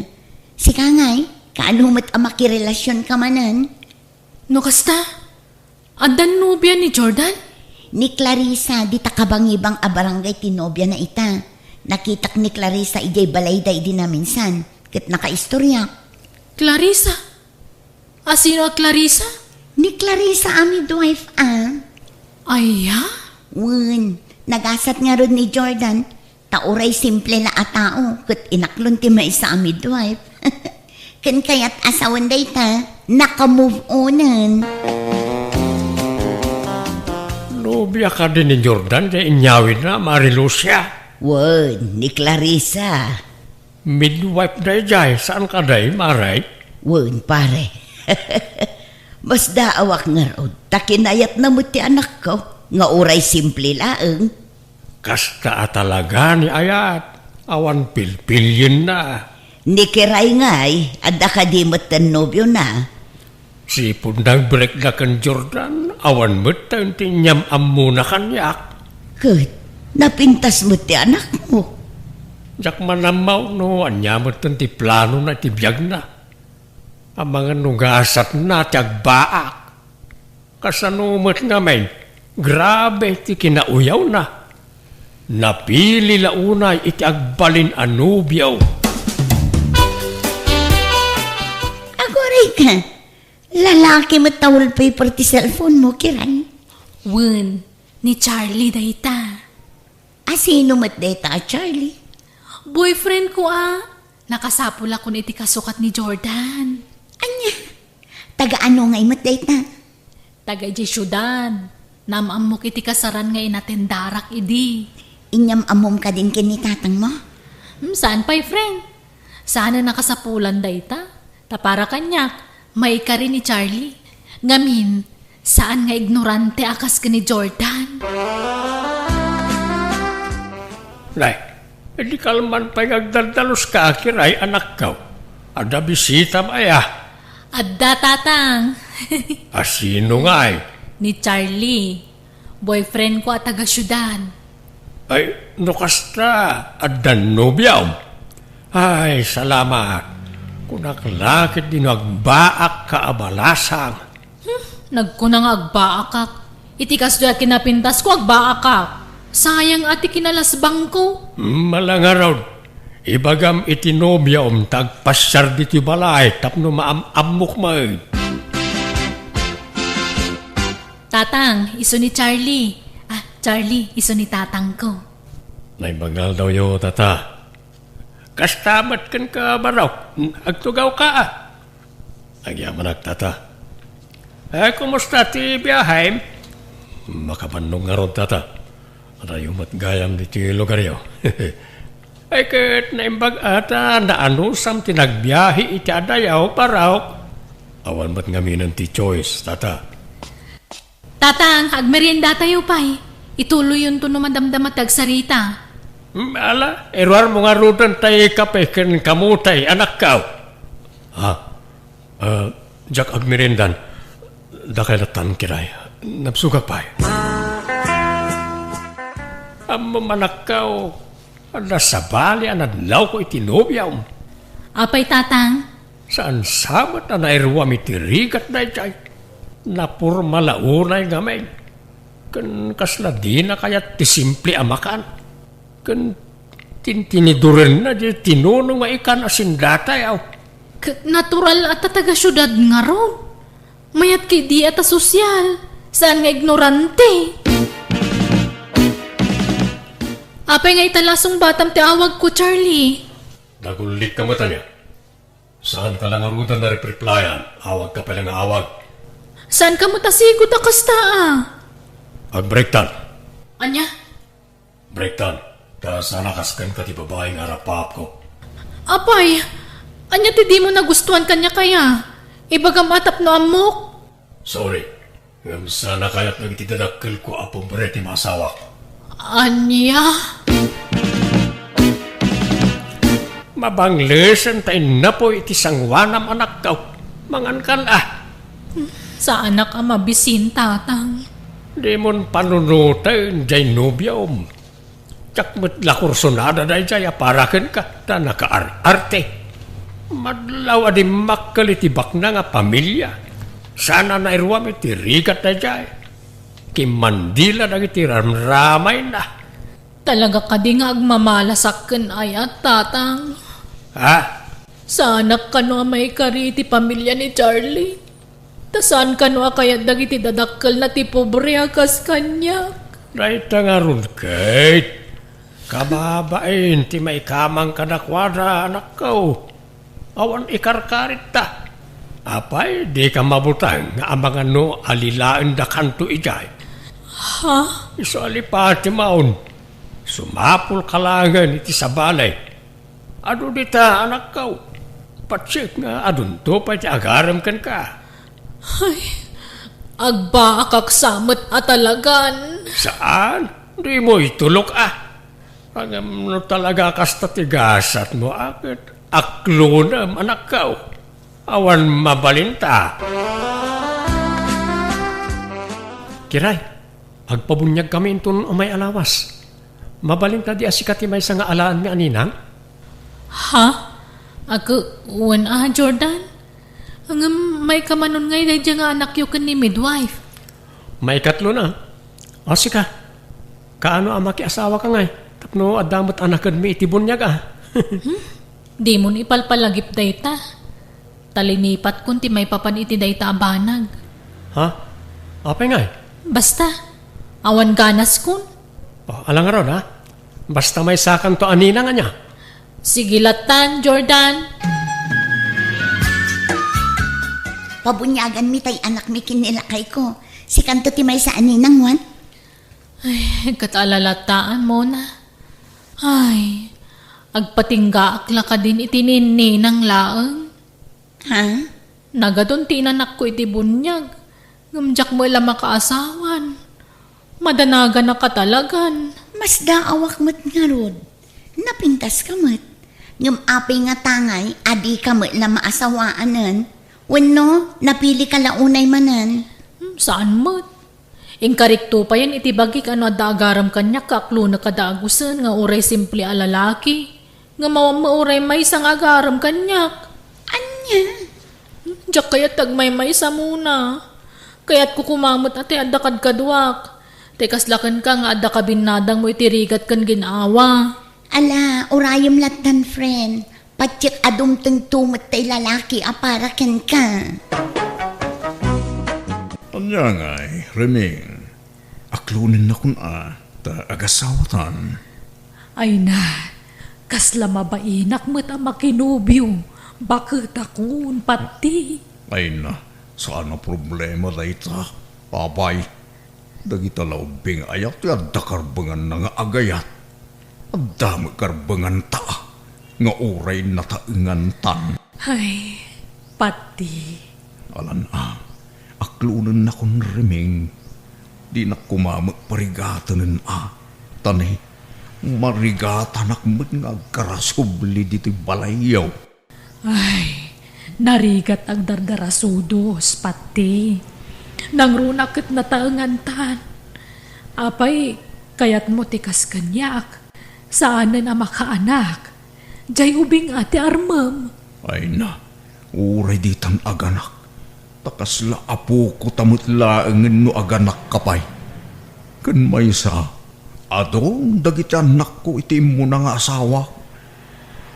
Sika ngay, kaano met a makirelasionka manen? No kasta, addan nobia ni Jordan? Ni Clarissa, dita kabangibang a barangay ti nobiana ita. Nakitak ni Clarissa idiay balayda idi naminsan, ket nakaistoriak. Clarissa? A sino a Clarissa? Ni Clarissa a midwife, a. Aya? Wen, nagasat ngarud ni Jordan, ta uray simple la a tao, ket inaklon ti maysa a midwife. Ken kayat a sawen dayta, naka-move onen. Nobia kadi ni Jordan, diay inyawidna, Mari Lucia? Wen, ni Clarissa. Midwife daydiay, saan kadi, Mari? Wen, pare. Masdaawak ngarud, ta kinayatna met ti anakko, nga uray simple laeng. Kasta a talaga ni ayat, awan pilpilienna. Ni Kiray ngay, adda kadi metten nobiona? Sipud nagbrekda ken Jordan, awan metten ti inyam-ammona kaniak. Ket napintas met ti anakmo. Diak man ammo no ania metten ti planona iti biagna. Amangan no gasatna ti agbaak. Kasano met ngamin, grabe ti kinauyawna. Napili la unay iti agbalin a nobio. Aguray ka, lalaki met ta wallpaper ti cellphone mo, Kiray. Wen, ni Charlie dayta. A sino met dayta a Charlie? Boyfriend ko a. Nakasapulakon iti kasukat ni Jordan. Ania? Taga ano ngay met dayta? Taga idiay siudad. Naam-ammok iti kasaran nga inatendarak idi. Inyam-ammom kadin ken ni tatangmo? Hmm, saan pay, friend. Saan a nakasapulan dayta. Ta para kaniak, maikari ni Charlie. Ngamin, saan nga ignorante a kas ken ni Jordan. Nay, idi kalman pay nga agdaddaluska, Kiray, anakko. Adda bisitam aya? Adda, Tatang. A sino ngay? Ni Charlie. Boyfriend ko a taga siudad. Ay, no kasta, adda nobiom? Ay, salamat. Kunak la ketdi no agbaakka a balasang. Hmm, nagkuna nga agbaakak. Iti kasdiay a kinapintasko, agbaakak. Sayang a ti kinalasbangko. Mala ngarud, ibagam iti nobiom ta agpasiar ditoy balay tapno maam-ammok met. Tatang, isu ni Charlie. Ah, Charlie, isu ni tatangko. Naimbag nga aldawyo, tata. Kasta met kenka, barok. Agtugawka, a. Agyamanak, tata. Eh, kumusta ti biahem? Makabannog ngarud, tata. Adayo met gayam ditoy lugaryo. Ay, ket naimbag a ta naanusam ti nagbiahe iti adayo, barok. Awan met ngaminen ti choice, tata. Tatang, agmeriendatayo pay. Ituloyonto no madamdama ti agsarita. Hmm, ala, iruarmo ngaruden tay kape ken kamote, anakko. Ha? Ah, diak agmeriendan. Dakay lattan, Kiray. Nabsogak pay. Ammom, anakko, adda sabali a nadlawko iti nobiom. Apay, Tatang? Saan sa met a nairuam iti rigat daydiay? Naporma la unay ngamin. Ken kasla dina kayat ti simple a makan. Ken tintinidurenna diay tinuno nga ikan a sindatayo. Ket natural a ta taga siudad ngarud. Mayat ketdi a ta sosyal, saan nga ignorante. Apay nga ita la a sungbatam ti awagko, Charlie? Nagullitka met ania? Saanka la ngaruden a repreplayan, awagka pay la nga awag. Saanka met a sigud a kasta, a? Agbreaktan. Ania? Breaktan, ta saan a kas kenka ti babai nga arapaapko. Apay, ania ti dimo nagustuan kaniak aya? Ibagam a tapno ammok. Sorry, ngem saan a kayat dagiti dadakkelko a pobre ti maasawak. Ania? Mabanglesen ta innapoy iti sangoanam, anakko. Mangankan a. Saanak a mabisin, Tatang. Dimon panunoten diay nobiom. Diak met la kursunada daydiay a para kenka, ta nakaar-arte. Madlaw a dimmakkel iti baknang a pamilia. Saan a nairuam iti rigat daydiay. Kimmandi la dagiti ramramayna. Talaga kadi nga agmamalasak ken ayat, Tatang? Ha? Saanak kano a maikari iti pamilia ni Charlie? Ta saan kano a kayat dagiti dadakkelna ti pobre a kas kaniak. Dayta ngarud, Kate. Kababain ti maikamang kadakuada, anakko. Awan ikarkaritta. Apay, dika mabuteng nga amangan no alilaendakanto idiay? Ha? Isu a lipatemaon. Sumapulka laengen iti sabali. Adu dita, anakko. Patsek nga adunto pay ti agarem kenka. Ay, agbaakak sa met a talagan. Saan? Dimo itulok a. Ngem no talaga kasta ti gasatmo a ket aklonem, anakko. Awan mabalinta. Kiray, agpabuniagkami inton umay a lawas. Mabalinta di a sika ti maysa nga alaenmi a ninang? Ha? Ako, wen a, Jordan? Ngem maikamanon ngay daydiay nga anakyo ken ni midwife? Maikatlona. O sika, kaano a makiasawaka ngay? Tapno adda met a nakedmi iti buniag a. Dimon ipalpalagip dayta. Ta linipatkon ti maipapan iti dayta a banag. Ha? Apay ngay? Basta, awan ganaskon. O, ala ngarud, ha? Basta maysakanto a ninang ania? Sige lattan, Jordan. Pabuniaganmi tay anakmi ken ni lakayko. Sikanto ti maysa a ninang, wen? Ay, ket ala lattan, Mona. Ay, agpatinggaak la kadin iti ninang laeng. Ha? Nagadun ti inanakko iti buniag, ngem diak met la makaasawan. Madanaganaka talagan. Masdaawak met ngarud. Napintaska met. Ngem apay ngata ngay a dika met la maasawaanen? Wenno, napilika la unay manen? Hmm, saan met. Inkarikto payen iti bagik a no adda agarem kaniak nga aklonek a dagusen nga uray simple a lalaki, nga maammo uray maysa nga agarem kaniak. Ania? Diak kayat ti agmaymaysa, Mona. Kayatko koma met a ti adda kadkaduak. Ti kasla kenka nga adda kabinnadangmo iti rigat ken gin-awa. Ala, urayem lattan, friend. Patiek a dumtengto met tay lalaki a para kenka. Ania ngay, Reming? Aklonennakon a, ta agasawatan. Ay na, kasla mabainak met a makinobio, baketakon, Patti. Ay na, saan a problema dayta, apay. Dagita la ubbing aya ti adda karbenganna nga agayat. Adda met karbenganta nga uray nataengantan. Ay, Patti. Alan a, aklonennakon, Reming. Dinak koma met parigatenen a, ta ni, marigatanak met nga agkarasubli ditoy balayyo. Ay, narigat agdardarasudos, Patti. Nangruna ket nataengantan. Apay, kayatmo ti kas kaniak? Saanen a makaanak. Diay ubing a ti armem. Ay na, uray ditan aganak. Ta kasla apokota met laengen no aganakka pay. Ken maysa, adu dagiti annakko iti immuna nga asawa.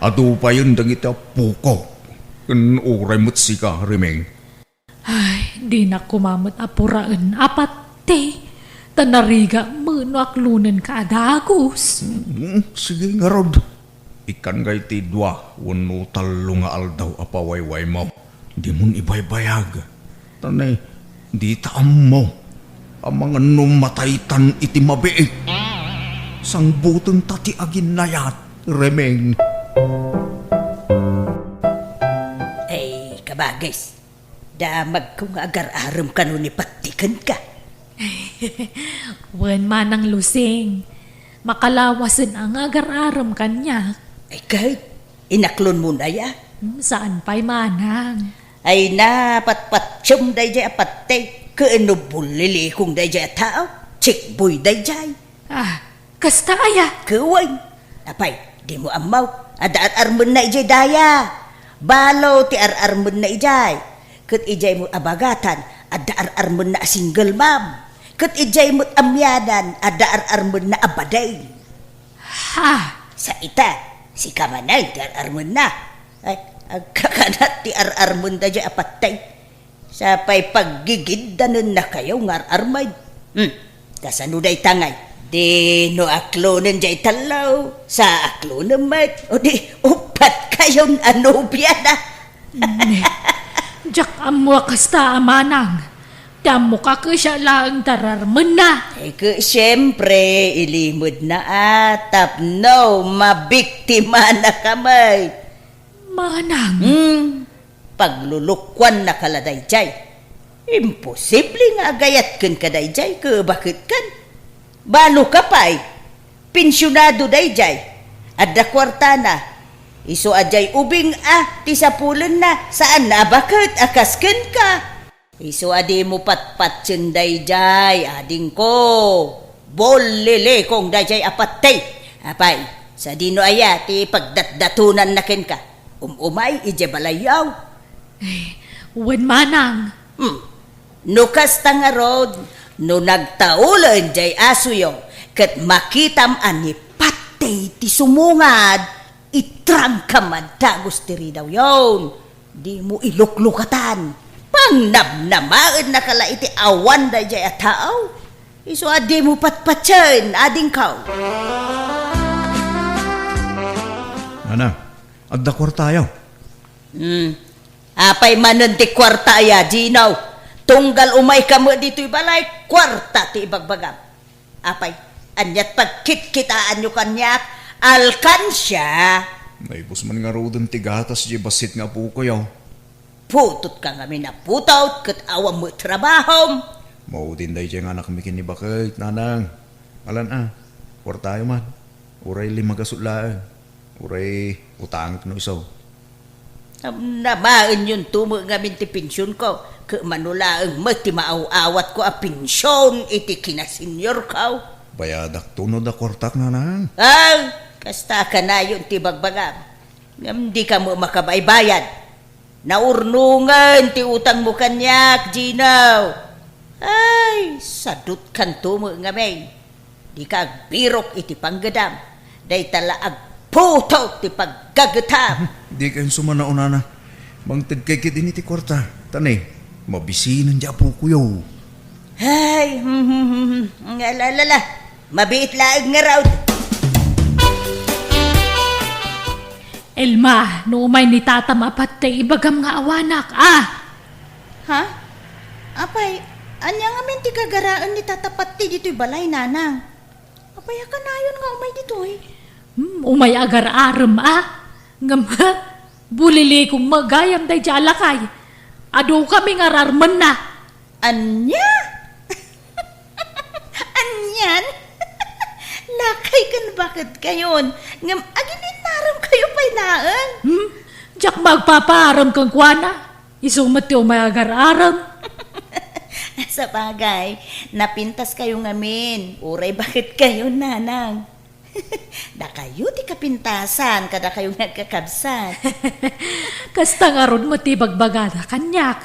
Adu payen dagiti appoko. Ken uray met sika, Reming. Ay, dinak koma met a puraen a Patti. Ta narigat met no aklonenka a dagus. Mm, sige ngarud. Ikkan ngay ti dua wenno tallo nga aldaw a pawaywaymo. Dimon ibaybayag. Ta ni, dita ammo. Amangan no mataytan iti mabiit. Sangbutenta ti aginnayat, Reming. Ay, kabagis. Damagko nga agar-arem kano ni Patti kenka. Wen, Manang Lusing, makalawasen a nga agar-arem kaniak. Ay, ket, inaklonmo na ya? Hmm, saan pay, Manang? Ay, napatpatiem dayjay a Patti, ken no bulilikong dayjay a tao, chickboy dayjay. Ah, kasta aya? Ket wen, apay, dimo ammo, adda ar-armenna idiay daya. Balo ti ar-armenna idiay. Ket idiay met a bagatan, adda ar-armenna a single mom. Ket idiay met a mianan, adda ar-armenna a bading. Ha? Sa ita, sika manen ti ar-armenna. Ay, agkakanat ti ar-armenda diay a Patti. Sa pay paggigiddanennakayo nga ar-armed. Hmm, kasano dayta ngay? Di no aklonen jay tallo, sa aklonen met, o di uppat kayon a nobiana. Ne, diak ammo a kasta a manang. Ti ammoka ket siak laeng ti ar-armenna. Ay, ket siempre, ilimedna a tapno mabiktimanaka met. Manang. Hmm, paglulukuannaka la dayjay. Imposible nga agayat kenka dayjay, ket baket ken? Baloka pay. Pensionado dayjay. Adda kuartana. Isu a jay ubing a ti sapulenna, saan a baket a kas kenka. Isu a dimo patpatien dayjay, adingko. Bullilikong dayjay a patti. Apay, sadino aya ti pagdatdatonanna kenka? Um-umay idiay balayyo. Ay, wen manang. Hmm. No kasta ngarud, no nagtaulen jay asuyo, ket makitam a ni patti ti sumungad, itrangkam a dagus ti ridawyon. Dimo iluklukatan. Pangnamnamaennaka la iti awan dayjay a tao. Isu a dimo patpatien, adingko. Nana, adda kuartayo. Hmm. Apay manen ti kuarta aya, Gino? Tunggal umayka met ditoy balay, kuarta ti ibagbagam. Apay, aniat pagkitkitaanyo kaniak? Alkansia! Naibus man ngaruden ti gatas diay bassit nga apokoyo. Putotka ngamin a putot ket awan met trabahom. Maudin daydiay nga anakmi ken ni baket, nanang. Alan a, kuartayo man. Uray lima gasut laeng. Uray utangek no isu. Am-, namaenyonto met ngamin ti pensionko, ket mano laeng met ti maaw-awatko a pension iti kinaseniorko. Bayadakto no adda kuartak, nanang. Ay, kasta kanayon ti bagbagam. Ngem dika met makabaybayad. Naurnongen ti utangmo kaniak, Gino. Ay, sadutkanto met ngamin. Dika agbirok iti panggedam. Dayta la agputot ti paggagetam. Dika insumanaw, nana. Mangtedkay ketdi iti kuarta. Ta ne, mabisinen diay apokoyo. Ay, hmm, hmm, hmm, hmm. Ala, ala, ala. Mabiit laeng ngarud. Elma, no umay ni tatam a patti, ibagam nga awanak, a? Ha? Apay, ania ngamin ti gagaraen ni tata patti ditoy balay, nanang? Apay a kanayon nga umay ditoy? Hmm, umay agar-arem, a? Ngem, bulilikong met gayam daydiay a lakay. Adu kami nga ar-armenna. Ania? Anian? Lakay ken baketkayon, ngem aginnaremkayo pay laeng? Hmm? Diak magpapaarem kenkuana. Isu met ti umay agar-arem. Sabagay, napintaskayo ngamin, uray baketkayon, nanang. Dakayo ti kapintasan, kadakayo nga agkakabsat. Kasta ngarud met ti ibagbagada kaniak.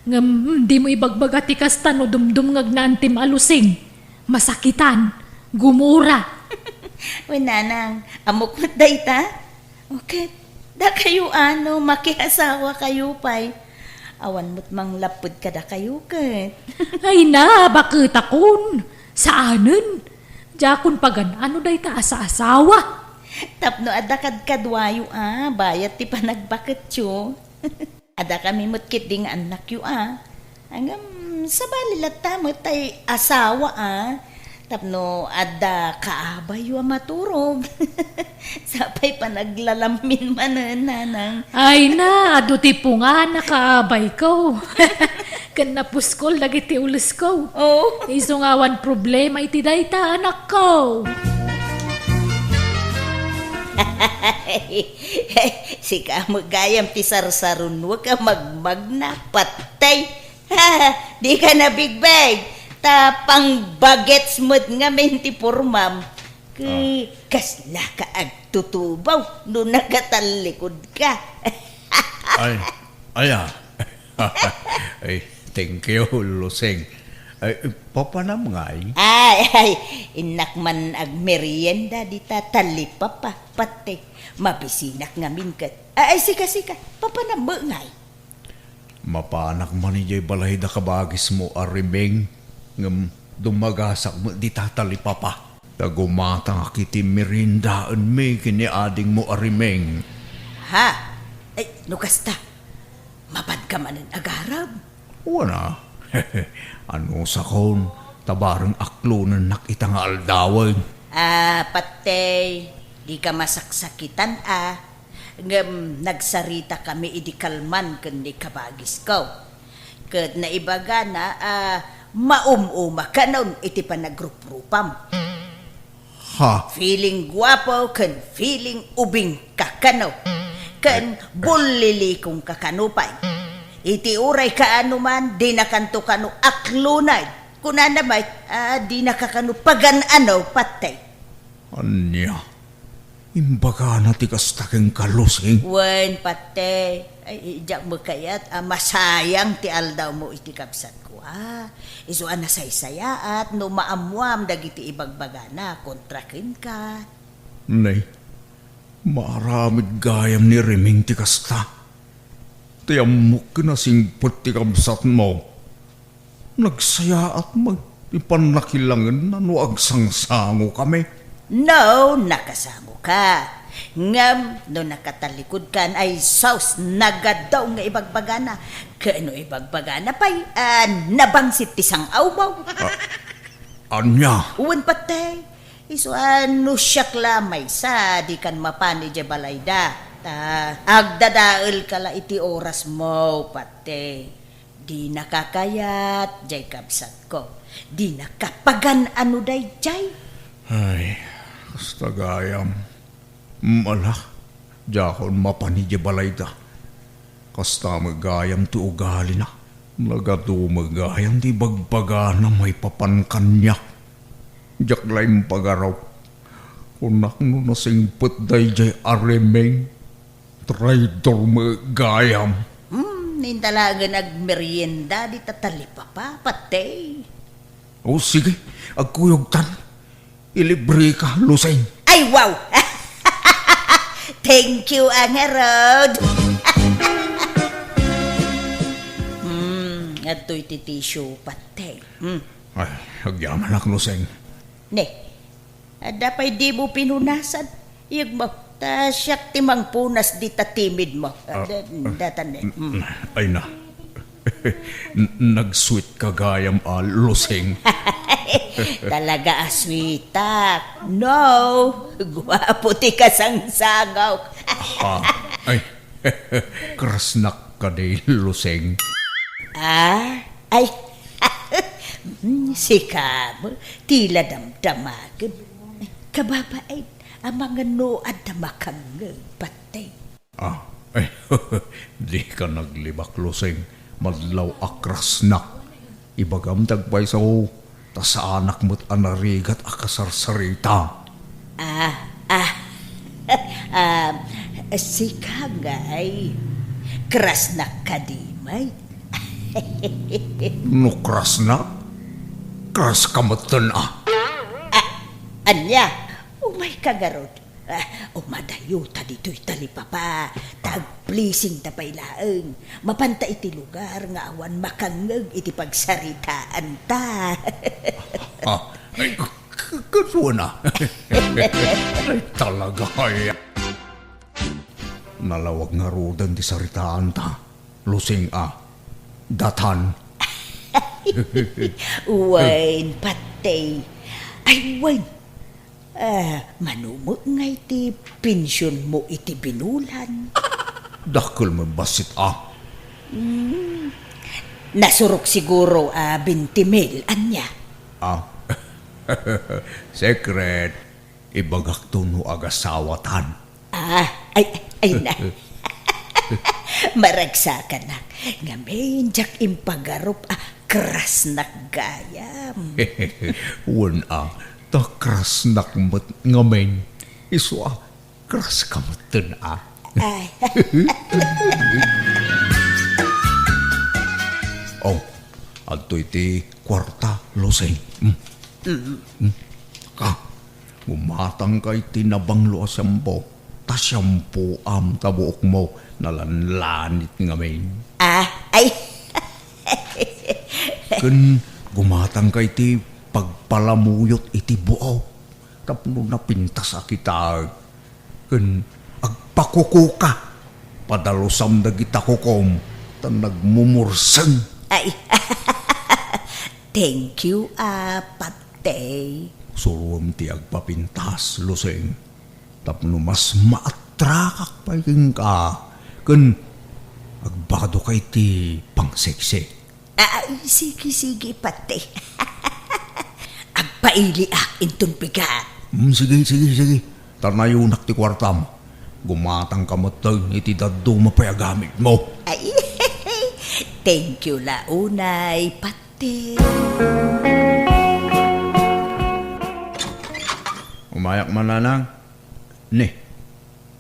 Ngem, dimo ibagbaga ti kasta no dumdumngegna antim a lusing, masakitan, gumura. Wen, nanang, ammok met dayta? O ket, dakayo a no makiasawakayo pay. Awan met manglapped kadakayo ket. Ay na, baketakon. Saanen. Diakon pagan-ano dayta a saasawa. Tapno adda kadkaduayo a bayat ti panagbaketyo. Adda kami met ketdi nga annakyo a. Ngem, sabali latta met tay asawa a. Tapno adda kaabayyo a maturog. Sapay panaglalammin manen, nanang. Ay na, adu ti pungan a kaabayko. Ken napuskol dagiti ulesko. Oh. Isu nga awan problema iti dayta, anakko. Sika met gayam ti sarsarunoek a magmagna, patay. Dika nabigbeg, ta pangbagets met ngamin ti pormam. Ket Ah. kaslaka agtutubaw no nakatallikodka. Ay, aya. Ay, thank you, Lusing. Ay, papanam ngay? Ay, ay, innak man agmerienda dita talipapa, pati. Mabisinak ngamin ket. Ay, ay, sika, sika, papanam met ngay? Mapanak man idiay balay da kabagismo a Remeng, ngem dumagasak met dita talipapa. Ta gumatangak iti meriendaenmi ken ni adingmo a Remeng. Ha? Ay, no kasta, mapanka manen agarem? Wen a. Anusakon, ta bareng aklonennak ita nga aldawen. Ah, patey, dika masaksakitan a. Ngem nagsaritakami idi kalman ken ni kabagisko. Ket naibagana a maum-uma kanon iti panagruprupam. Ha? Feeling guapo ken feeling ubing ka kano. Ken bullilikong ka kano pay. Iti uray kaano man, dinakanto kano aklonen. Kunana met, ah, dinaka kano pagan-ano, patey. Ania? Imbagana ti kasta kenka, Lusing? Wen, patey. Ay, diak met kayat a masayang ti aldawmo iti kabsatko, a. Isu a nasaysayaat no maammuam dagiti ibagbagana kontra kenka. Nay, maaramid gayam ni Remeng ti kasta. Ti ammok ken a singpet ti kabsatmo. Nagsayaat met ti pannakilangenna no agsangsangokami. No, nakasangoka. Ngem no nakatalikudkan, ay sus, nagadaw nga ibagbagana. Ken no ibagbagana pay, ah, nabangsit ti sang-awmo. Ah, ania? Wen patey. Isu a no siak la maysa, dikan mapan idiay balayda. Ta agdadaelka la iti orasmo, patey. Dinaka kayat, jay kabsatko. Dinaka pagan-ano dayjay. Ay, kasta gayam. Mala, diakon mapan idiay balayda. Kasta met gayam ti ugalina. Nagadu met gayam ti bagbagana maipapan kaniak. Diak la impagarup. Kunak no nasingpet dayjay a Remeng. Traidor met gayam. Hmm, inta laengen agmerienda dita talipapa, patey. O, sige, agkuyogtan. Ilibreka, Lusing. Ay, wow! Thank you, a ngarud. Hmm, adtoy ti tissue, patey. Hmm. Ay, agyamanak, Lusing. Ne, adda pay dimo pinunasan? Iyegmo, ta siak ti mangpunas dita timidmo. Ah, da-, ah, datan, eh. Mm. Ay na. N-, nag-sweet ka gayam a, Lusing. Talaga a sweetak. No, guapo ti kasangsangok. Ha? Ay, krasnak kadi, Lusing. Ah, ay. Mm, sika met, ti la damdamagem. Kababain, amangan no adda makangngeg, patey. Ah, ay, dika naglibak, Lusing. Madlaw a krasnak. Ibagam ti agpayso, ta saanak met a narigat a kasarsarita. Ah, ah. Ah, sika ngay. Krasnak kadi met. No krasnak, kraska metten a. Ah, ania? Umayka ngarud. Ah, umadayota ditoy talipapa, ta agpleasingta pay laeng. Mapanta iti lugar nga awan makangngeg iti pagsaritaanta. Ah, ay, k-, k-, kasuana. Ay, talaga, ay. Nalawag ngaruden ti saritaanta, Lusing a. Datan. Wen, patey. Ay, wen. Ah, mano met ngay ti pensionmo iti binulan? Dakkel met bassit a. Hmm. Nasurok siguro a twenty mil, ania? Ah. Secret. Ibagakto no agasawatan. Ah, ay, ay na. Maragsakanak. Ngamin, diak impagarup a krasnak gayam. Wen a, ta krasnak met ngamin. Isu a, kraska metten a. Ay. Oh, adtoy ti kuarta, Lusing. Hmm. Mm. Hmm. Ka, gumatangka iti nabanglo a shampoo. Ta shampoom ta buokmo nalanlanit ngamin. Ah, Ay. Ken gumatangka iti pagpalamuyot iti buok tapno napintas a kitaek. Ken agpakukuka, padalusam dagita kukom ta nagmumurseng. Ay. Thank you, a, Patey. Suroem ti agpapintas, Lusing. Tapno mas maatrakak pay kenka, ken agbadoka iti pangseksi. Ah, sige, sige, Patey. Agpailiak inton bigat. Hmm, sige, sige, sige. Tanayonak ti kuartam. Gumatangka metten iti dadduma pay a gamitmo. Ay, thank you la unay, Patey. Umayak man, Nanang. Ne,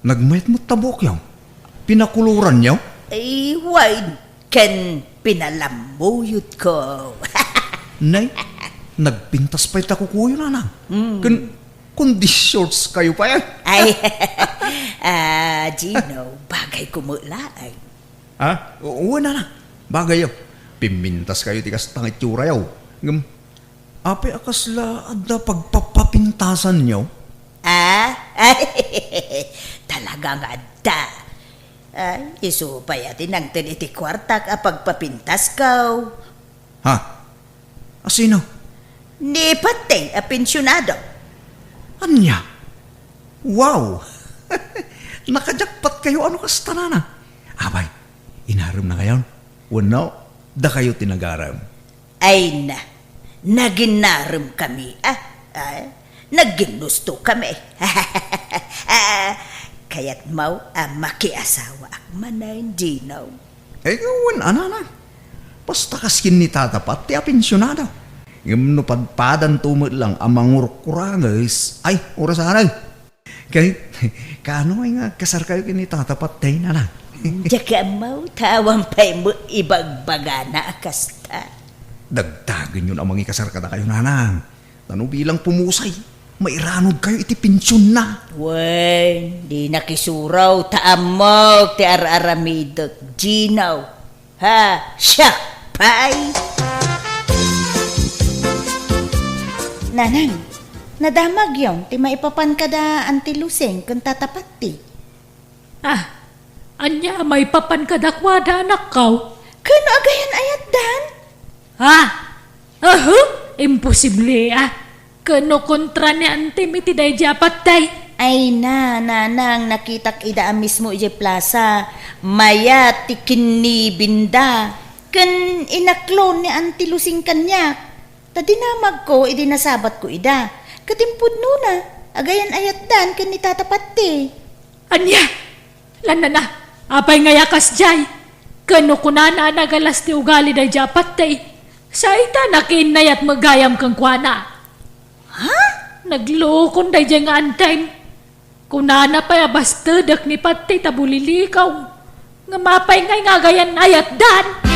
nagmayat met ta buokyo. Pinakuloranyo? Ay, wen, ken pinalamuyotko. Nay, nagpintas pay ta kukuyo, Nanang. Hmm. Ken, kundi shorts kayo pay, ay. Ay, ah, Gino, bagay ko met laeng. Ha? O, wen, Nanang. Bagayo. Pimmintas kayo ti kasta nga iturayo. Ngem, apay a kasla adda pagpapapintasanyo? Ah? Talaga nga adda. Ay, isu pay a ti nangted iti kuartak a pagpapintasko. Ha? Asino? Ni Patey a pensionado. Ania? Wow! Nakajakpat kayo, ano kasta, Nanang? Apay, inarem na kayon? Wenno, dakayo ti nagarem? Ay na, naginarem kami, ah, ah, nagginusto kami. Ah, kayatmo a makiasawaak manen, Gino? Ay, wen, Nanang. Basta kas ken ni Tata Patey a pensionado. Ngem no padpadanto met lang a mangurkuranges, ay, orasan. Kay, kaano ay nga agkasarkayo ken ni Tata Patey, Nanang? Diak ammo, ta awan pay met ibagbagana a kasta. Dagdagenyon a mangikasar kadakayo, Nanang. Ta no bilang pumusay, mairanod kayo iti pensionna. Wen, di nakisuraw, ta ammok ti ar-aramidek, Gino. Ha, siak pay! Nanang, nadamagyo ti maipapan kada Auntie Lusing ken Tata Patey. Ah, ania a maipapan kadakuada, anakko? Ken no agayan-ayatdan? Ha? Aha, imposible, ah. Ken no kontra ni Antem iti daydi a Patey? Ay na, Nanang, nakitak ida a mismo idiay plasa. Mayat ti kinnibinda. Ken inaklo ni Auntie Lusing kaniak. Ta dinamagko idi nasabatko ida. Ket impudnona, agayan-ayatdan ken ni Tata Patey. Ania? Lanana, apay ngay a kasdiay? Ken no kunana a nagalas ti ugali daydi a Patey, sa ita nakiinnayat met gayam kenkuana. Ha? Naglukon daydiay nga Antem. Kunana pay a bastedek ni Patey ta bulilikaw. Ngem apay ngay nga agayan-ayatdan?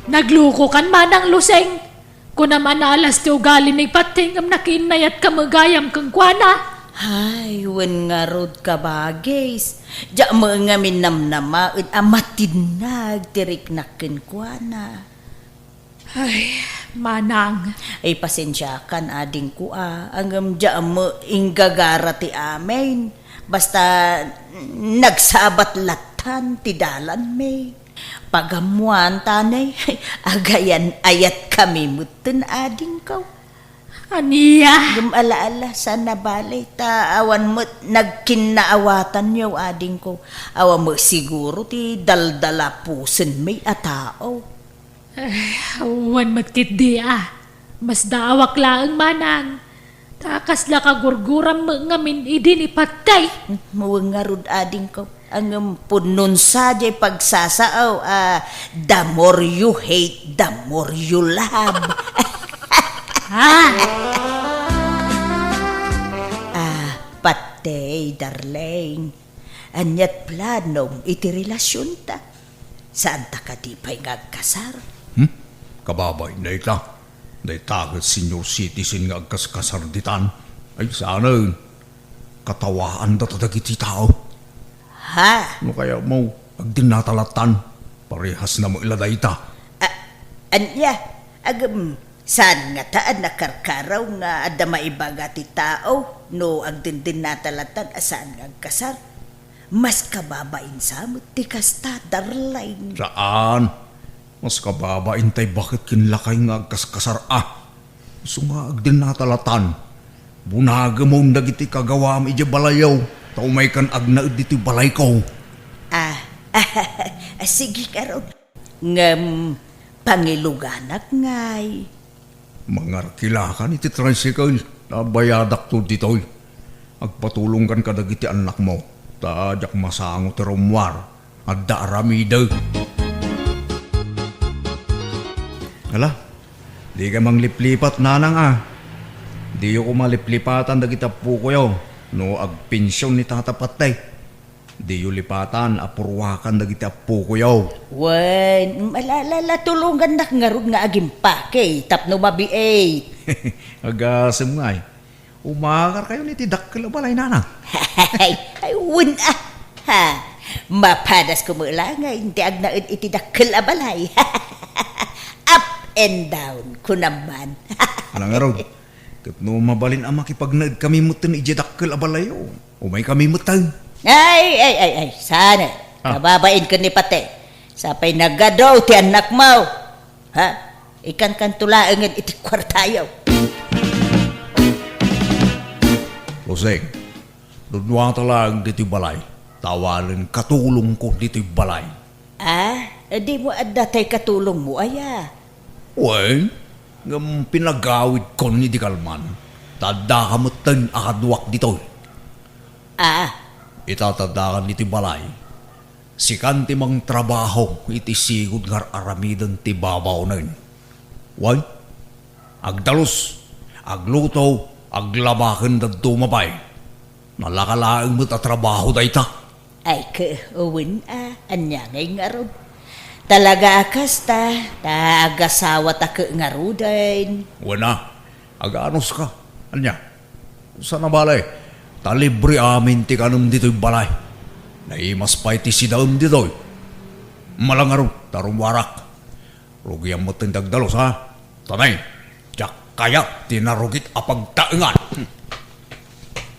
Naglukokan, Manang Lusing. Kunam a naalas ti ugali ni Patey ngem nakiinnayatka met gayam kenkuana. Ay, wen ngarud, kabagis. Diak met ngamin namnamaen a matinnag ti riknak kenkuana. Ay, Manang. Ay, pasensiakan, adingko, a. Ngem diak met inggagara ti amin. Basta, nagsabat lattan ti dalanmi. Pagammoan ta ne, agayan-ayatkami metten, adingko. Ania? Ngem ala-ala, saan a bale, ta awan met nagkinnaawatanyo, adingko. Awan met siguro ti daldalapusenmi a tao. Eh, wen met ketdi a. Masdaawak laeng, Manang. Ta kasla kagurguram met ngamin idi ni Patey. Wen ngarud, adingko. Ngem pudnon sa diay pagsasao a the more you hate, the more you love. Ha? Ah, Patey, darling. Aniat planom iti relasionta? Saanta kadi pay nga agkasar? Hmm? Kababain dayta. Dayta ket senior citizen nga agkaskasar ditan. Ay, saanen. Katawaanda ta dagiti tao. Ha? No kayatmo, agdennata lattan. Parehasna met la dayta. A-, ania? Agem, saan ngata a nakarkaraw nga adda maibaga ti tao no agdendennata lattan a saan nga agkasar? Mas kababain sa met ti kasta, darling. Saan. Mas kababain tay baket ken lakay nga agkaskasar a. Isu nga agdennata lattan. Bunagemon dagiti kagawam idiay balayyo, ta umaykan agnaed ditoy balayko. Ah, sige ngarud. Ngem pangiluganak ngay. Mangarkilakan iti tricycle, ta bayadakto ditoy. Agpatulongkan kadagiti annakmo, ta diak masango ti rummuar. Adda aramidek. Ala, dika mangliplipat, nanang a. Diyo koma liplipatan dagiti appokoyo no agpension ni Tata Patay. Diyo lipatan a purwakan dagiti appokoyo. Wen, ala, ala, ala, tulongannak ngarud nga agimpake tapno mabiit. Agasem ngay. Umakarkayon iti dakkel a balay, nanang. Ay, ay, wen a. Ha, mapadasko met la nga inti agnaed iti dakkel a balay. Up and down, kunam man. Ala ngarud, ket no mabalin a makipagnaedkami metten idiay dakkel a balayyo, umaykami metten. Ay, ay, ay, ay, saan? Ah. Kababain ken ni Patay. Sapay nagadu ti annakmo. Ha? Ikankanto laengen iti kuartayo. Lusing, dunnuata laeng ditoy balay, ta awanen katulongko ditoy balay. Ah, dimo adda tay katulongmo aya? Wen, ngem pinagawidkon idi kalman, ta addaka metten a kaduak ditoy. Ah. Ita ta addakan ditoy balay. Sikan ti mangtrabaho iti sigud nga ar-aramiden ti babawnen. Wen, agdalus, agluto, aglaba ken dadduma pay. Nalaka laeng met a trabaho dayta. Ay, ke, wen a, ania ngay ngarud? Talaga a kasta, ta agasawata ke ngaruden. Wen a, aganuska. Ania? Saan a bale, ta libre amin ti kanem ditoy balay. Naimas pay ti sidaem ditoy. Ala ngarud, ta rummuarak. Rugiam metten ti agdalus, ha? Tanay, diak kayat ti narugit a pagtaengan.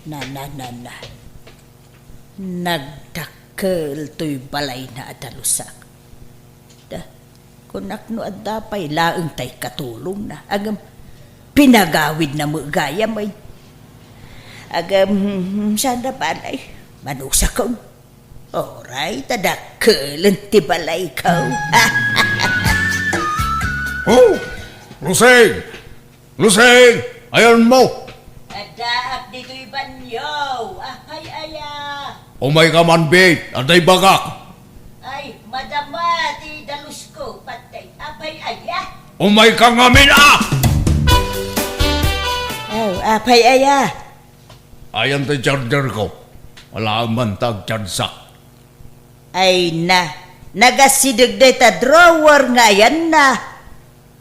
Na, na, na, na. Nagdakkel toy balayna a dalusak. Da, kunak no adda pay laeng tay katulongna. Agem, pinagawidna met gayam, ay. Agem, saan a bale, manusakon. Oray, ta dakkelen ti balayko. Oh! Lusing! Lusing! Ayanmo! Addaak ditoy banio. Apay aya? Umayka man, Bit. Adda ibagak. Ay, madama ti dalusko, Patay. Apay aya? Umayka ngamin, a! Oh, apay aya? Ayan ti charger ko. Ala man ta agchargeak. Ay na, nagasideg dayta drawer nga ayanna.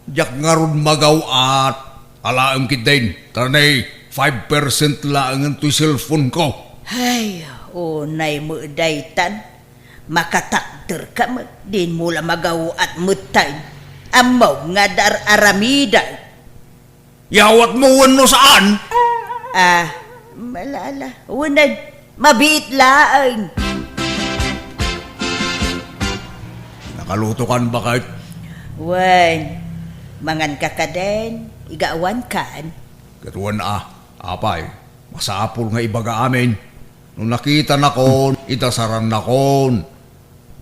Diak ngarud magaw-at. Alaem ketdin, ta nay five percent laengen toy cellphone ko. Ay, unay met daytan. Makatakderka met, dinmo la magaw-at metten. Ammom nga adda ar-aramidek. Yawatmo wenno saan? Ah, ala, ala. Wen, mabiit laeng. Nakalutokan, baket? Wen, manganka kadin, igawankan. Ket wen a, apay, masapul nga ibaga amin. No nakitanakon, idasarannakon.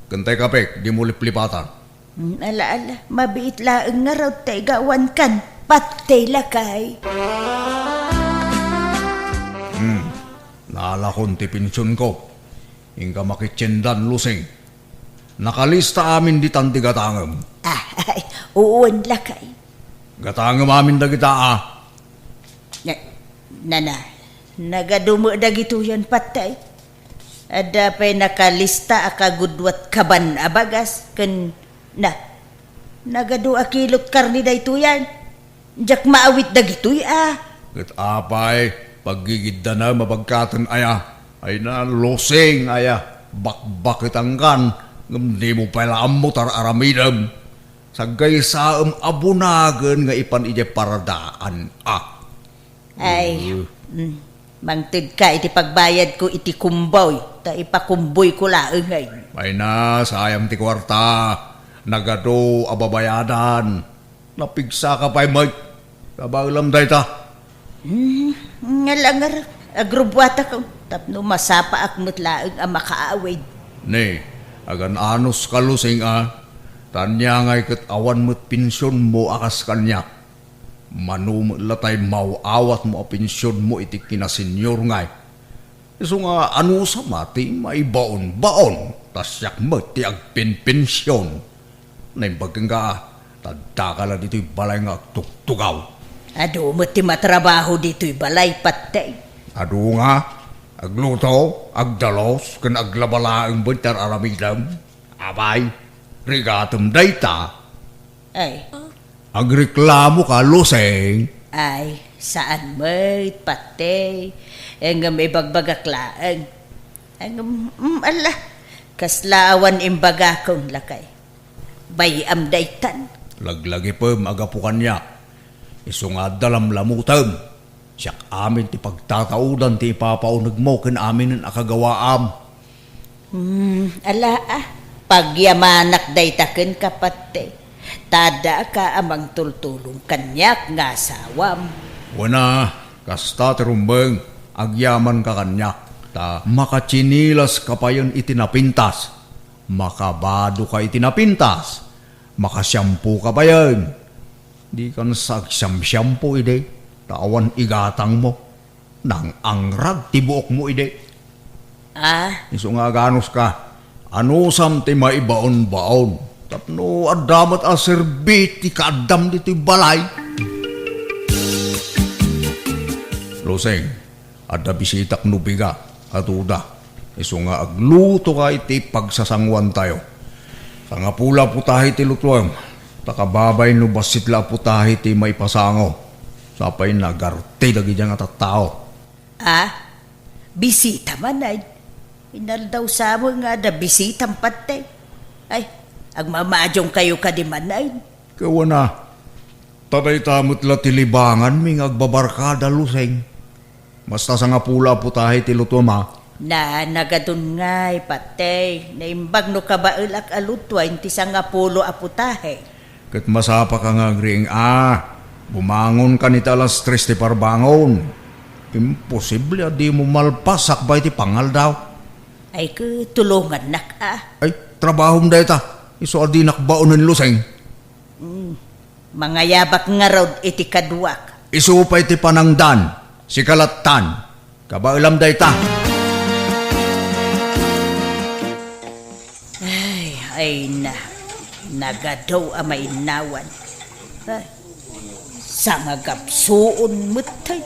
Ken tay kape, dimo liplipatan. Hmm, ala, ala, mabiit laeng ngarud ta igawankan. Patay lakay. Hmm, naalakon ti pensionko. Inka makitiendan, Lusing. Nakalista amin ditan ti gatangem. Ah, ay, wen lakay. Gatangem amin dagita, a. Na, na, na, nagadu met dagitoyen, Patay. Adda pay nakalista a kagudua ti kaban a bagas, ken na, nagadu a kilot karne daytoyen. Diak maawit dagitoy a. Ket apay, paggigiddanem a bagkaten aya? Ay na, Lusing aya. Bakbaketangkan, ngem dimo pay la ammo ti ar-aramidem. Saggaysaem a bunagen nga ipan idiay paradaan, a. Ay, Eh. mm, mangtedka iti pagbayadko iti kumboy, ta ipakumboyko laeng, ay. Ay na, sayang ti kuarta. Nagadu a babayadan. Napigsaka pay met. Kabaelam dayta. Hmm, nga langar, agrubbuatakon, tapno masapaak met laeng a makaawid. Ne, agan-anos ka, Lusing, a. Ta ania ngay ket awan met pensionmo a kas kaniak. Mano met la tay maw-awatmo a pensionmo iti kinasenior ngay. Isu nga anusam a ti maibaonbaon, ta siak met ti agpenpension. Naimbag kenka, ta addaka la ditoy balay nga agtugtugaw. Adu met ti matrabaho ditoy balay, Patey. Adu nga, agluto, agdalus, ken aglaba laeng met ti ar-aramidem. Apay, rigatem dayta. Ay. Agreklamo ka, Lusing? Ay, saan met, Patey. Ngem ibagbagak laeng. Ngem, mm, ala, kasla awan imbagakon, lakay. Bay-am daytan. Laglagipem a gapu kaniak. Isu nga adda lamlamutem. Siak amin ti pagtataudan ti ipapaunegmo ken aminen a kagawaam. Hmm, ala a, pagyamanak dayta kenka, Patey. Ta addaak a mangtultulong kaniak nga asawam. Wen a, kasta ti rumbeng, agyamanka kaniak. Ta makatsinilas ka payen iti napintas. Makabado ka iti napintas. Makasiampo ka payen. Dikan sa agsiamsiampo idi, ta awan igatangmo. Nang-angrag ti buokmo idi. Ah? Isu nga aganos ka, anusam ti maibaonbaon, tapno adda met a serbi ti kaaddam ditoy balay. Lusing, adda bisitak no bigat a duda. Isu nga agluto ka iti pagsasanguantayo. Sangapulo a putahe ti lutuem, ta kababay no bassit la a putahe ti maipasango. Sapay nagarte dagidiay nga tattao. Ah? Bisita manen? Inaldaw sa met nga adda bisitam, Patey. Ay, agmamadiongkayo kadi manen? Kawana, ta dayta met la ti libanganmi nga agbabarkada, Lusing. Basta sangapulo a putahe ti lutuem a. Na, nagadun ngay, Patey. Naimbag no kabaelak a lutuaen ti sangapulo a putahe. Ket masapaka nga agriing a. Bumangonkan iti alas tres ti parbangon. Imposible a dimo malpas sakbay ti pangaldaw. Ay, ket tulongannak a. Ay, trabahom dayta. Isu a dinak baonen, Lusing. Mm. Mangayabak ngarud iti kaduak. Isu pay ti panangdan, sika lattan. Kabaelam dayta. Ay, ay na. Nagadu a mainnawan. Ay, sangagapsuon metten.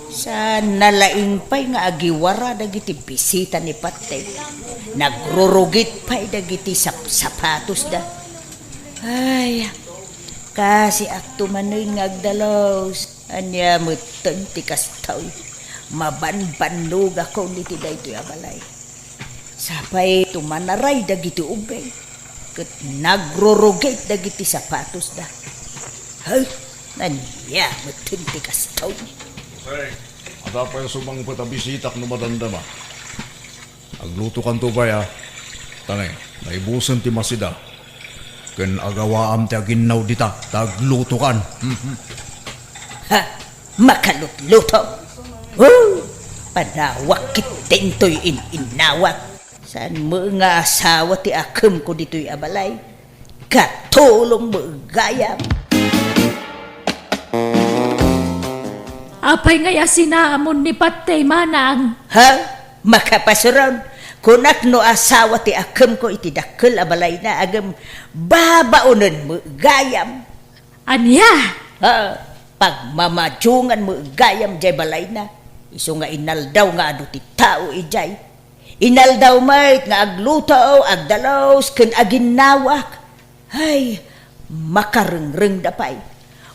Sa nalaing pay nga agiwara dagiti bisita ni Patey. Nagrurugit pay dagiti sapsapatosda. Ay, kasiakto manen nga agdalus. Ania metten ti kastoy? Mabanbannogakon iti daytoy a balay. Sapay tumanaray dagiti ubing, ket nagrurugit dagiti sapatosda. Hay, ania metten ti kastoy? Hey, adda pay sumangpet a bisitak no madamdama. Aglutokanto pay a. Tanay, naibusen ti masida. Ken agawaam ti aginnaw dita, ta aglutokan. Ha? Makalutluto? Oh, panawak ket dintoy in-innawak. Saan met nga asawa ti akemko ditoy a balay? Katulong mo gayam. Apay ngay a sinamon ni Patey, manang? Ha? Makapasuron? Kunak no asawa ti akemko iti dakkel a balayna, agem babaonen mo gayam. Ania? Ha? Pagmamadiongan mo gayam jay balayna. Isu nga inaldaw nga adu ti tao ijay. Inaldaw met nga agluto, agdalus, ken aginnawak. Hay, makarengrengda pay.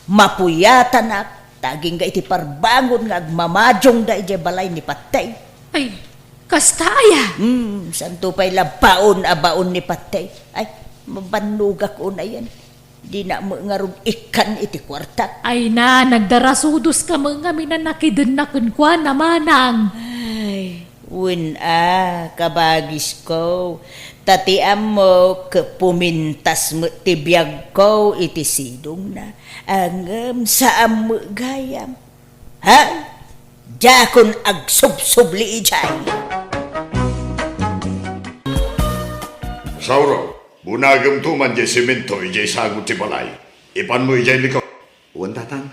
Mapuyatanak, ta agingga iti parbangon nga agmamadiongda idiay balay ni Patey. Ay, Kasta aya? Hmm, santo pay la baon a baon ni patay. Ay, mabannogak unayen. Dina met ngarud ikkan iti kuartak. Ay na, nagdarasudos ka met ngamin a nakidenna kenkuana, manang. Ay, wen a, kabagisko. Ta ti ammok, pumintas met ti biagko iti sidongna. Ngem saan met gayam. Ha? Diakon agsubsubli idiay. Sauro, bunagemto man diay semento idiay sagut ti balay. Ipanmo idiay likod. Wen, Tatang.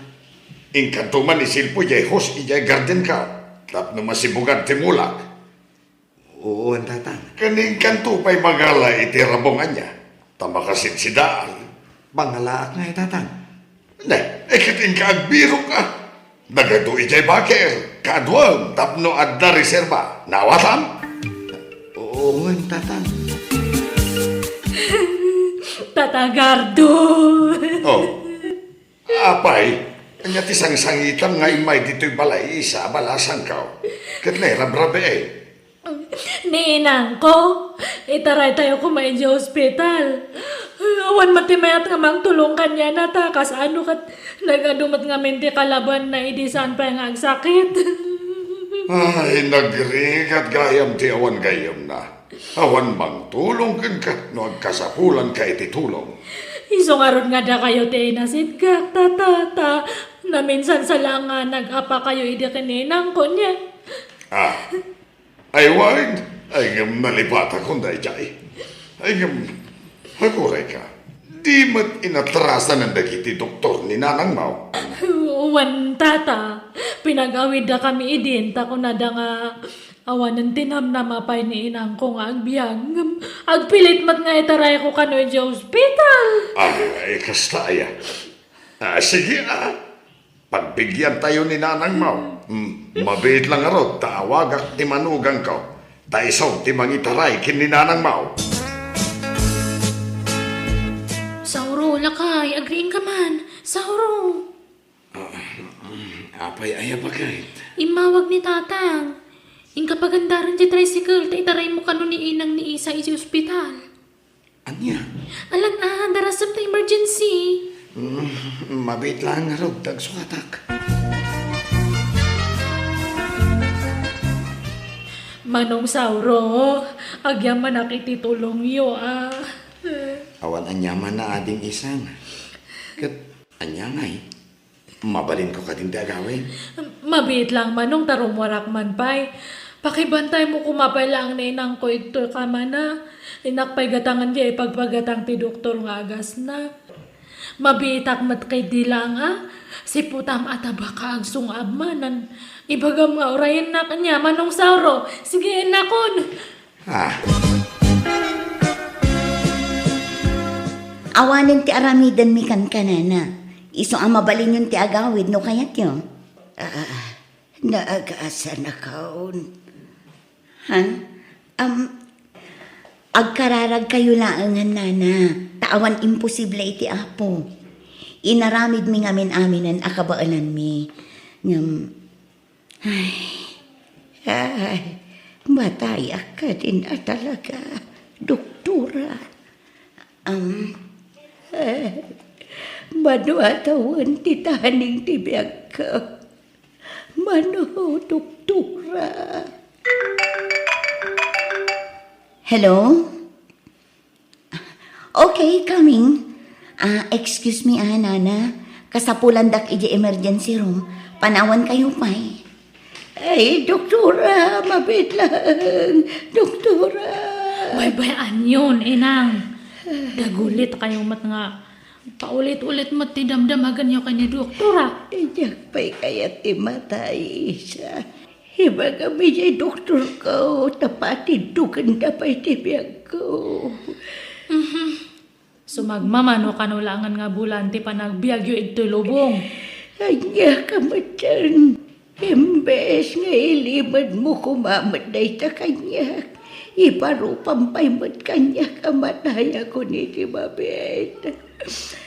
Inkanto man isilpo idiay hose idiay gardenko tapno masibugad ti mulak. Wen, Tatang. Ken inkanto pay magala iti rabong ania, ta makasidsidaan. Mangalaak ngay, Tatang. Ne, e ket inka agbirok a. Nagadu idiay baker, kaaduem, tapno adda reserba. Naawatam? Wen, Tatang. Tata Gardo. Oh. Apay, ania ti sangsangitam nga immay ditoy balay, Isa, balasangko? Ket nairabrabiay. Ni inangko, itaraytayo koma idiay ospital. Awan met ti mayat nga mangtulong kaniana ta kasano ket nagadu met ngamin ti kalabanna idi saan pay nga agsakit. Ay, nagrigat gayam ti awan gayyemna. Awan mangtulong kenka no agkasapulanka iti tulong. Isu ngarud nga dakayo ti inasitgak, Tata, ta naminsan sa la nga nag-apakayo idi ken ni inangko nia. Ah, ay wen, ay ngem nalipatakon daydiay. Ay ngem, agurayka, di met inatrasanan dagiti doktor ni nanangmo? Wen, Tata, pinag-awiddakami idin ta kunada nga awanen ti namnama pay ni inangko nga agbiag, ngem agpilit met nga itarayko kano idiay ospital. Ay, kasta aya. Ah, sige, ah. Pagbigiantayo ni nanangmo. Hmm, mabiit lang ngarud ta awagak ti manugangko. Ta isu ti mangitaray ken ni nanangmo. Sauro, lakay, agriingka man. Sauro. Ah, apay aya baket? Immawag ni Tatang. Inka pagandaren ti tricycle ta itaraymo kano ni inang ni Isa iti ospital. Ania? Alan a, darasem ta emergency. Mm, mabiit laeng ngarud ta agsukatak. Manong Sauro, agyamanak iti tulongyo a. Awan aniaman a, Ading Isang. Ket ania ngay? Mabalinko kadin ti agawid? Mabiit lang, Manong, ta rummuarak man pay. Pakibantaymo koma pay laeng ni inangko igtoy kamana. Innak pay gatangen diay ipagpagatang ti doktor nga agasna. Mabiitak met ketdi laeng a, siputam a tabaka agsung-ab manen. Ibagam nga urayennak nia, Manong Sauro. Sige, innakon. Ah. Awanen ti aramidenmi kenka, nana. Isu a mabalinyon ti agawid no kayatyo. Ah, naagasanakon. Ha? Am, agkararagkayo laengen, nana. Ta awan imposible iti Apo. Inaramidmi ngamin-aminen a kabaelanmi. Ngem, Ay, ay, matayak kadin a talaga, doktora. Am, eh, mano a tawen ti taning ti biagko? Mano, doktora? Hello? Okay, coming. Ah, excuse me, ah, nana. Kasapulandak idiay emergency room. Panawankayo pay. Ay, doktora, mabiit lang. Doktora. Baybay-anyon, inang. Dagulit kayo met nga paulit-ulit met ti damdamaganyo ken ni doktora. Diak pay kayat ti matay, Isa. Ibagam idiay doktorko, ta patindogenda pay ti biagko. Mhm. Sumagmamano kano laengen nga bulan ti panagbiagyo idtoy lubong. Ania ka met dyan? Imbes nga ilimedmo koma met dayta kaniak, iparupam pay met kaniak a matayakon iti mabiit.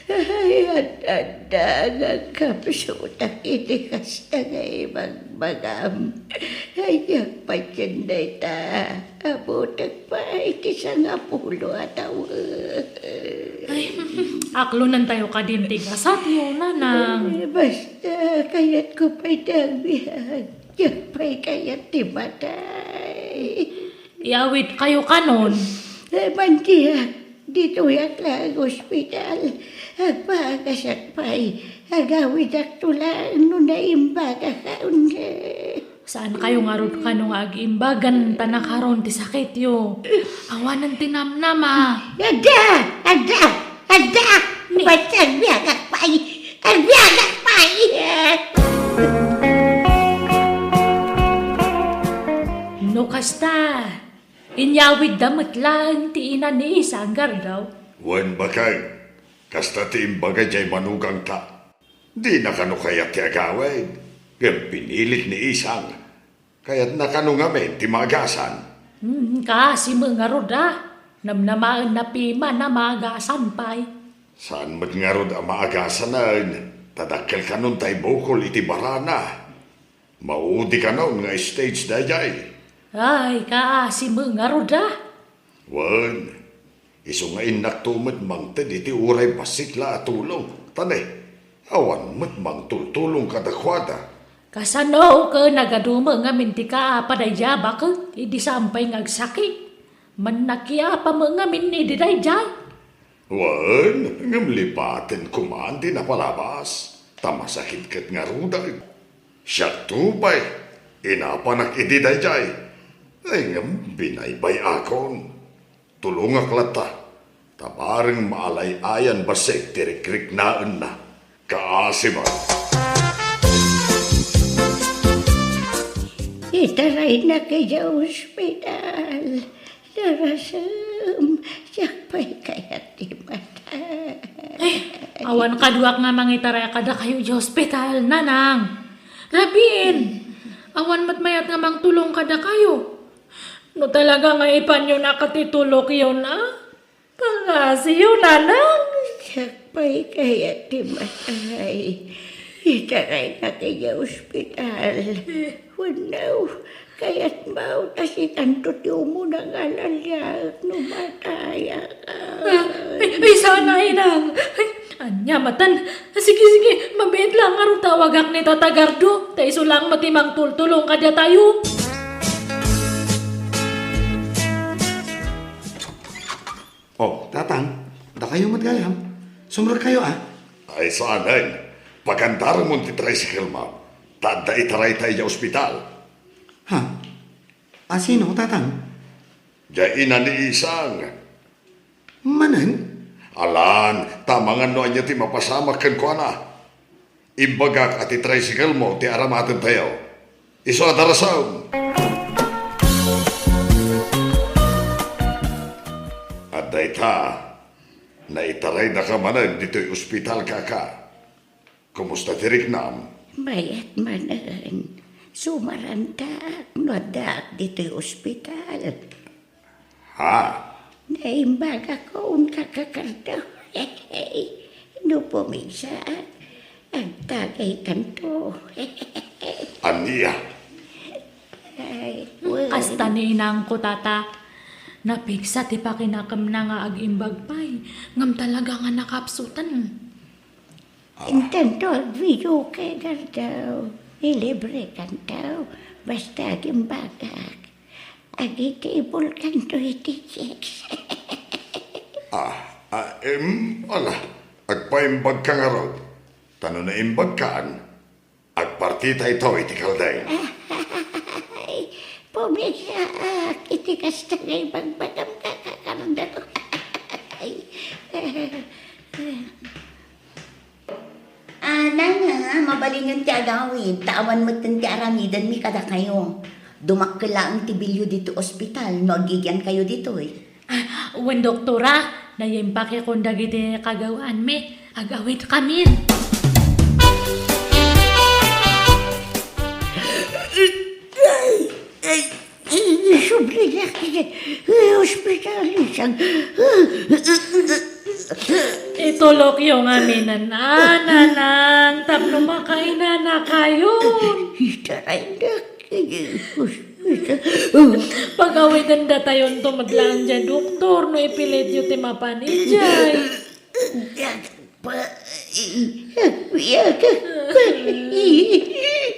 Ay, ad-adda nga agkapsutak iti kasta nga ibagbagam. Ay, diak patien dayta. Abutek pay iti sangapulo a tawen. Ay, aklonentayo kadin ti gasatyo, nanang. Eh, basta, kayatko pay ti agbiag. Diak pay kayat ti matay. Iawidkayo kanon. Eh, mantiak, ditoyak laeng ospital. Agpaagasak pay. Agawidakto laeng no naimbagakan. Saankayo ngarud kano nga agimbagan ta nakaron ti sakityo? Awanen ti namnama. Adda! Adda! Adda! Ni- Basta agbiagak pay! Agbiagak pay! No kasta, inyawidda met laeng ti ina ni Isang, Gardaw. Wen, bakay, kasta ti imbaga jay manugangta. Dina kano kayat ti agawid, ngem pinilit ni Isang. Kayatna kano ngamin ti maagasan. Hmm, kaasi met ngarud a. Namnamaenna piman a maagasan pay. Saan met ngarud a maagasanen, ta dakkel kanon tay bukol iti barana. Maudi kanon nga stage daydiay. Ay, kaasi met ngarud a. Wen, isu nga innakto met mangted iti uray bassit la a tulong. Ta ne, awan met mangtultulong kadakuada. Kasano ket nagadu met ngamin ti kaapa daydiay a baket idi saan pay nga agsakit? Mannakiapa met ngamin idi daydiay. Wen, ngem lipaten koma ti napalabas, ta masakit ket ngaruden. Siakto pay, inapanak idi daydiay. Ay, ngem binaybay-akon. Tulongak latta, ta bareng maalay-ayan bassit ti rikriknaenna. Kaasi met. Itaraynak idiay ospital. Narasem, siak pay kayat ti matay. Eh, awan kaduak nga mangitaray kadakayo idiay ospital, nanang. Rabin, awan met mayat nga mangtulong kadakayo. No talaga nga ipanyo na ket itulokyo na, pangasiyo, nanang. Siak pay kayat ti matay. Itaraynak idiay ospital. Wenno, kayatmo ta sikanto ti umuna nga alaliaek no matayak. Ah, ay, ay, sana, inang. Ay, ania maten? Sige, sige, mabiit lang ngarud tawagak ni Tata Gardo. Ta isu lang met ti mangtultulong kadatayo. Oh, Tatang, dakayo met gayam. Sumrekkayo, a. Ay, saanen. Pagandaramon ti tricycle mo. Ta adda itarayta idiay ospital. Ha? A, sino, Tatang? Diay ina ni Isang. Manen? Alan, ta amangan no ania ti mapasamak kenkuana. Imbagak a ti tricycle mo ti aramatentayo. Isu a darasem. Adda ita, naitaraydaka manen ditoy ospital, kaka. Kumusta ti riknam? Mayat manen. Sumarantak no addaak ditoy ospital. Ha? Naimbagakon, kaka Gardo. No pumigsaak, agtagaykanto. Ania? Ay, wen. Kasta ni inangko, Tata. Napigsa ti pakinakemna nga agimbag pay, ngem talaga nga nakapsuten. Ah. Intanto, agvideoke, Gardo. Ilibrekanto. Basta agimbagak. Agitibulkanto iti chicks. Ah, ah, em, ala, agpaimbagka ngarud. Ta no naimbagkan, agpartita ito iti kaldeng. Ay, pumigsaak iti kasta nga ibagbagam, kaka Gardo. Ay. Ah, nana, mabalinyon ti agawid, ta awan metten ti aramidenmi kadakayo. Dumakkel laeng ti bilio ditoy ospital no agigiankayo ditoy. Ah, wen, doktora, naimpakekon dagiti kagawaanmi. Agawidkamin. Ay, ay, ay, subli na, eh, ospital, isang. Itulokyo ngamin, a, nanang, tapno makainanakayon. Itaray na. Pagawiden datayonto met laeng diay doktor no ipilityo ti mapan idiay. Agbiagak pay.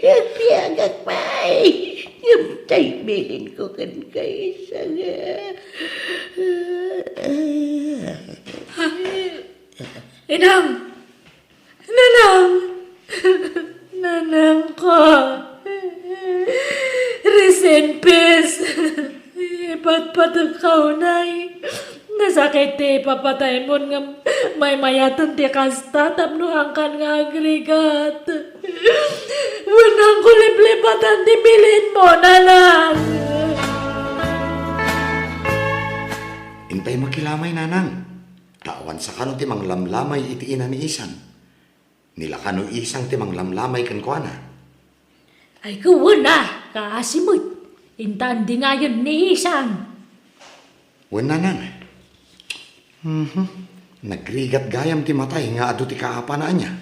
Agbiagak pay. Ngem tay bilinko kenka, Isang. Inang! Nanang! Nanangko! Rest in peace! Ipatpatekka unay. Nasakit ti ipapataymo ngem maymayaten ti kasta tapno haankan nga agrigat. Wen, haanko liplipatan ti bilinmo, nanang! Intay makilamay, nanang. Ta awan sa kano ti manglamlamay iti ina ni Isang. Ni la kano Isang ti manglamlamay kenkuana. Ay, wen a, kaasi met. Inta andingayen ni Isang. Wen, nanang. Mhm. Nagrigat gayam ti matay nga adu ti kaapana ania.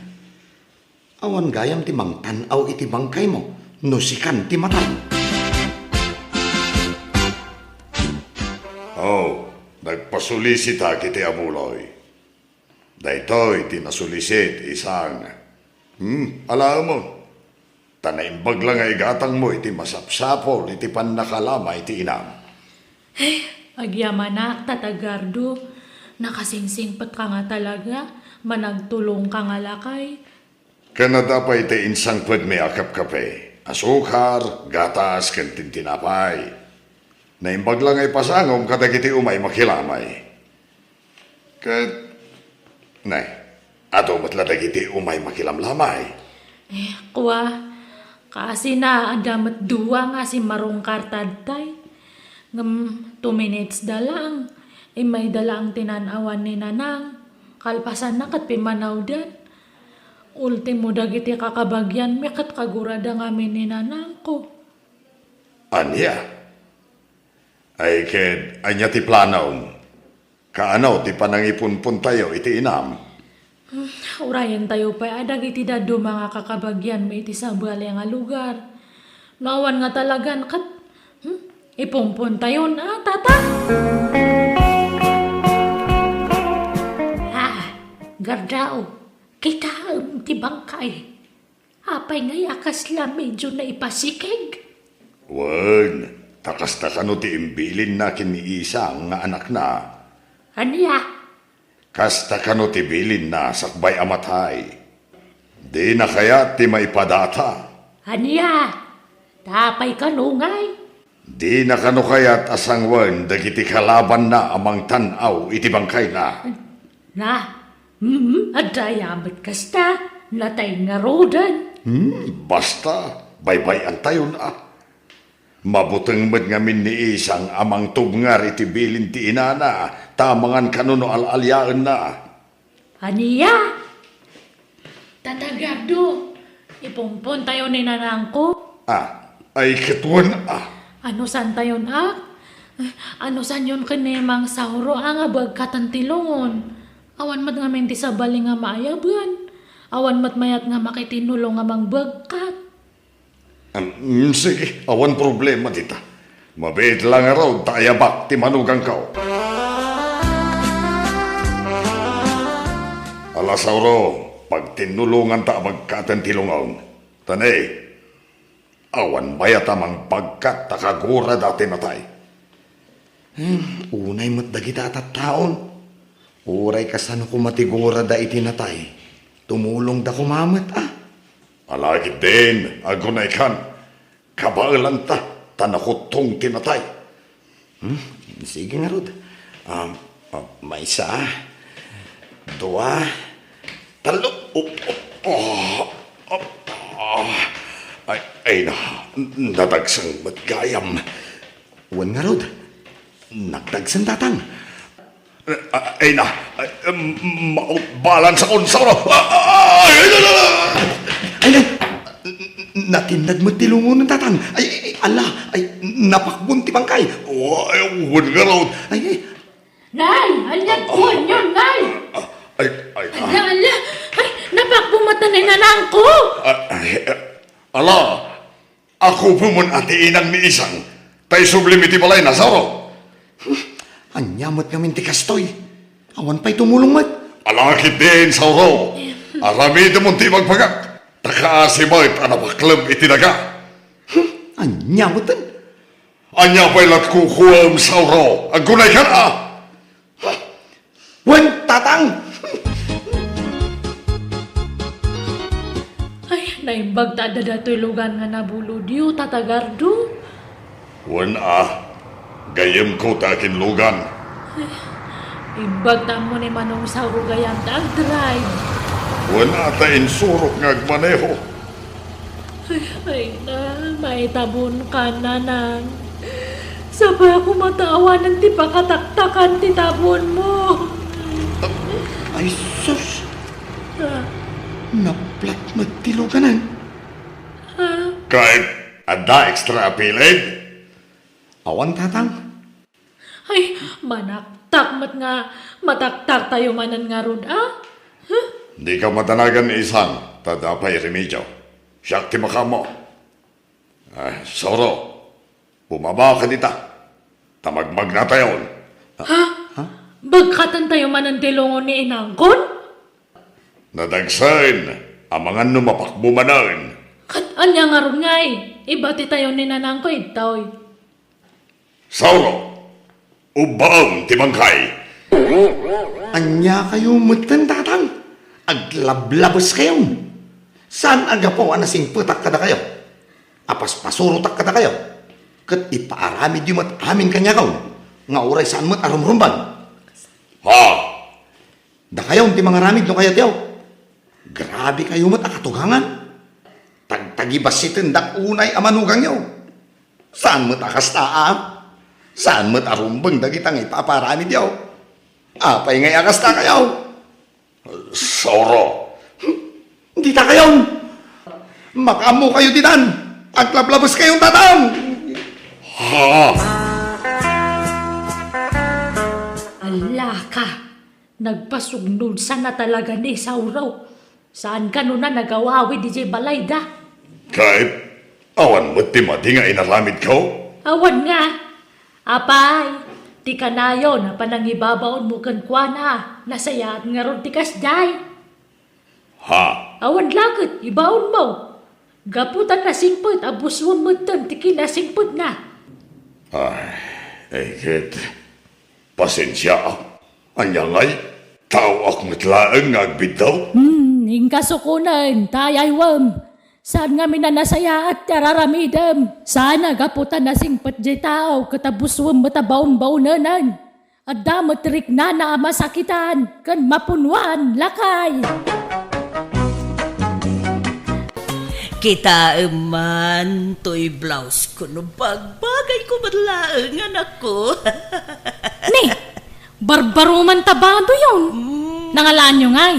Awan gayam ti mangtan-aw iti bangkaymo no sikan ti matay. Oh, nagpasulisita iti amuloy. Daytoy ti nasulisit, Isang. Hmm, alaemon. Ta naimbag la nga igatangmo iti masapsapul iti pannakalamay ti inam. Eh, agyamanak, Tata Gardo. Nakasingsingpetka nga talaga. Managtulongka nga lakay. Ken adda pay ti insangpetmi a kapkape, asukar, gatas, ken tintinapay. Naimbag la nga ipasangom kadagiti umay makilamay. Ket, ne, adu met la dagiti umay makilamlamay. Eh, kua, kaasina adda met dua nga simmarungkar ta adtay. Ngem two minutes da laeng, immayda laeng ti nan-awan ni Nanang. Kalpasanna ket pimmanawdan. Ultimo dagiti kakabagianmi ket kagurada ngamin ni Nanangko. Ania? Ay ket, ania ti planom? Kaano ti panangipunpontayo iti inam? Hmm, urayentayo pay a dagiti dadduma nga kakabagianmi iti sabali nga lugar. No awan nga talagan ket, hmm, ipunpontayon a, Tata? Ah, Gardao, kitaem ti bangkay. Apay ngay a kasla medio naipasikeg? Wen, ta kasta kano ti imbilinna ken ni Isang nga anakna. Ania? Kasta kano ti bilinna sakbay a matay. Dina kayat ti maipadata. Ania? Ta apay kano ngay? Dina kano kayat a sanguen dagiti kalabanna a mangtan-aw iti bangkayna? Na, hmm, adda aya met kasta, natay ngaruden. Hmm, basta, baybay-antayon a. Mabuteng met ngamin ni Isang a mangtubngar iti bilin ti inana, ta amangan kano no al-aliaenna. Ania? Tata Gardo, ipungpontayo ni Nanangko. Ah, ay ket wen a. Ano santayon, ak? Ano sanyon ken ni Mang Sauro a nga bagkaten ti lungon? Awan met ngamin ti sabali nga maayaben. Awan met mayat nga makitinnulong a mangbagkat. Am, mm, sige, awan problema dita. Mabiit la ngarud ta ayabak ti manugangko. Ala, Sauro, pagtinnulonganta a bagkaten ti lungon. Ta ne, awan mayat a mangbagkat ta kagurada ti natay. Hmm, unay met dagita a tattaon. Uray kasano koma ti gurada iti natay, tumulongda koma met a. Ala ketdin, agunaykan, kabaelanta, ta nakuttong ti natay. Hmm, sige ngarud. Um, oh, maysa, dua, tallo. Oh, oh, oh, oh. Ay, ay na, nadagsen met gayam. Wen ngarud, nagdagsen, Tatang. Eh, ah, ay na, ay, em, mautbalan sa konsoro. Ah, ah, ay, ay, ay, ay. Ay, na, natinnad met ti lungon, Tatang. Ay, ay, ala, ay, napakbon ti bangkay. Oh, ay, wen ngarud. Ay, ay. Nay, ania ti kuanyon, Nay? Ah, ay, Nanay, nanangko! Ah, ay, ah, ala, ako pumon a ti inang ni Isang, ta isublim iti balayna, Sauro. Ania met ngamin ti kastoy? Awan pay tumulong met. Ala, ketdin, Sauro. Aramidem ti ibagbagak. Ta kaasi met a napaklem iti daga. Ania met? Ania pay la ti kukuam, Sauro? Aggunay kan, a? Wen, Tatang! Ay, naimbag ta adda datoy lugan nga nabulodyo, Tata Gardo. Wen a, gayyemko ta akinlugan. Imbag ta ammo ni Manong Sauro gayam ta agdrive. Wen a, ta insurok nga agmaneho. Ay, ay na, maitabon ka, Nanang. Saba ko mataawanan ti pakataktakan ti tabon mo. Ay, sus! Ah. Naplat met ti luganan. Ah. Kay, adda extra a pilid? Awan, Tatang. Ay, manaktak met nga mataktak tayo manen ngarud, a? Huh? Dika madanagan, Isang, ta adda pay remedio. Siak ti makaammo. Ay, Sauro, bumaba ka dita. Ta magmagna tayon. Ha? Ha? Bagkatan tayo manen ti lungon ni inangkon? Nadagsen, amangan no mapakbo manen. Ket ania ngarud ngay? Ibati tayo ni nanangko, idtoy. Sauro, ubbaem ti bangkay. Ania kayo metten, Tatang? Aglablabes kayon. Saan a gapu a nasingpetak kadakayo? Apaspasurotak kadakayo. Ket ipaaramidyo met amin kaniakon, nga uray saan met a rumrumbeng. Ha? Dakayon ti mangaramid no kayatyo. Grabe kayo met a katugangan. Tagtagibassitendak unay a manugangyo. Saan met a kasta, a? Saan met a rumbeng dagita nga ipaaparamidyo? Apay ngay a kasta kayo? Sauro. Dita kayon! Makaammo kayo ditan! Aglablabes kayon, Tatang! Ha? Ala ka! Nagpasugnod sana talaga ni Sauro. Saan kano na nagawawid idiay balayda? Ket awan met ti madi nga inaramidko? Awan nga. Apay, ti kanayon a panangibabaonmo kenkuana, nasayaat ngarud ti kasdiay. Ha? Awan la ket ibaonmo. Gapu ta nasingpet a busuem metten ti kinasingpetna. Ay, ay ket, pasensiaak. Ania ngay? Taoak met laeng nga agbiddaw? Hmm, inkasukonen, ta ayaywem. Saan ngamin a nasayaat ti araramidem. Saan a gapu ta nasingpet diay tao ket abusuem met a baonbaonenen. Adda met riknana a masakitan ken mapunuan, lakay. Kitaem man toy blouse ko no bagbagayko met laeng, anakko. Ni, barbaroman ta badoyon. Mm. Nangalaanyo ngay?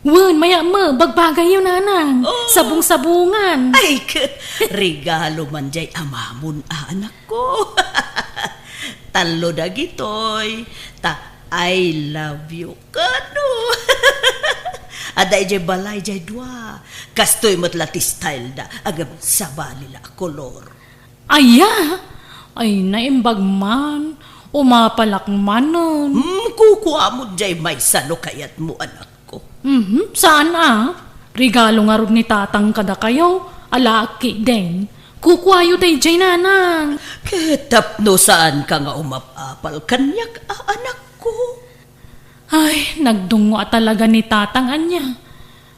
Wen, mayat met, bagbagayyo, Nanang. Oh. Sabong-sabongan. Ay, k-, regalo man jay amamon, a, anakko. Tallo dagitoy, ta I love you kano. Adda idiay balay jay dua. Kastoy met la ti style da, ngem sabali la a kolor. Aya? Ay, naimbag man. Umapalak manen. Hmm, kukuamon jay maysa no kayatmo, anakko. Mhm, saan a? Regalo ngarud ni Tatang kadakayo, alaak ketdin. Kukuayo dayjay, Nanang. Ket tapno saan ka nga umap-apal kaniak, a, anakko? Ay, nagdungngo a talaga ni Tatang ania.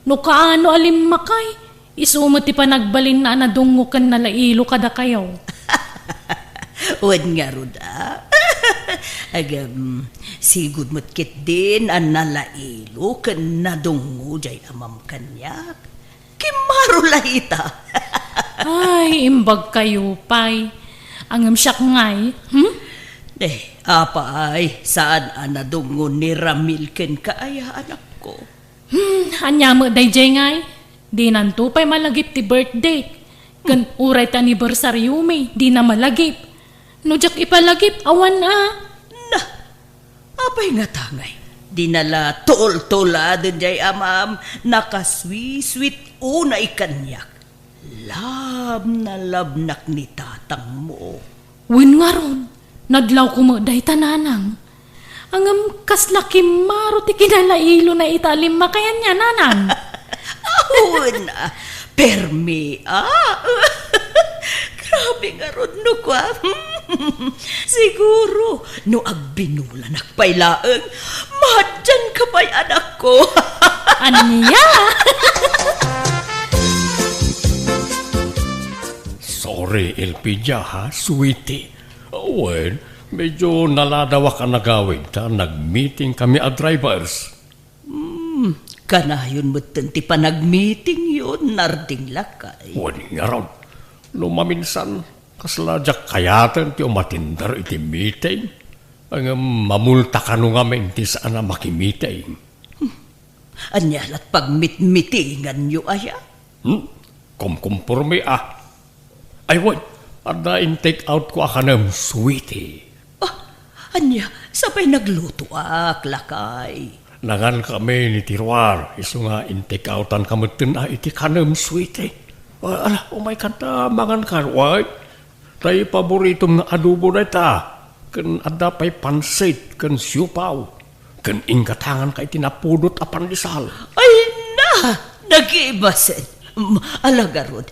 No kaano a limmakay, isu met ti panagbalinna a nadungngo ken nalailo kadakayo. Wen ngarud a. Ngem, sigud met ketdin a nalailo ken nadungngo jay amam kaniak. Kimmaro la ita. Ay, imbag kayo pay. Ngem siak ngay, hmm? Eh, apay, saan a nadungngo ni Ramil kenka aya, anakko? Hmm, ania met dayjay ngay? Dinanto pay malagip ti birthday. Ken uray ti anniversaryomi, dina malagip. No diak ipalagip, awan a. Na, apay ngata ngay? Di na la tultuladen jay amam, nakaswiswit unay kaniak. Love na love nak ni tatangmo. Wen ngarud, nadlawko met dayta, nanang. Ngem kasla kimmaro ti kinalailona ita a limmakay ania, nanang. Awan a, permi a. Grabe ngarud no kua. Siguro, no agbinulanak pay laeng, mahadjanka pay, anakko. Ania? Sorry, Elpidia, ha, sweetie. Wen, medyo naladawak a nagawid ta nagmeeting kami a drivers. Hmm, kanayon metten ti panagmeetingyon, Narding lakay. Wen ngarud, no maminsan, kasla diak kayaten ti umatender iti meeting. Ngem mamulta kano ngamin ti saan a makimeeting. Ania lat pagmitmitinganyo aya? Hmm? Kumkumpormi a. Ay, wen, adda in-take out ko a kanem, sweetie. Ah, ania, sapay naglutoak, lakay. Nangan kami ni Tiruar, isu nga in-take outan ka metten a iti kanem, sweetie. Ah, ala, umay kanta, mangan ka, wen. Tay paboritom nga adobo dayta, ken adda pay pansit ken siopaw, ken inggatanganka iti napudot a pandesal. Ay na! Nagibasen! Mm, ala garud.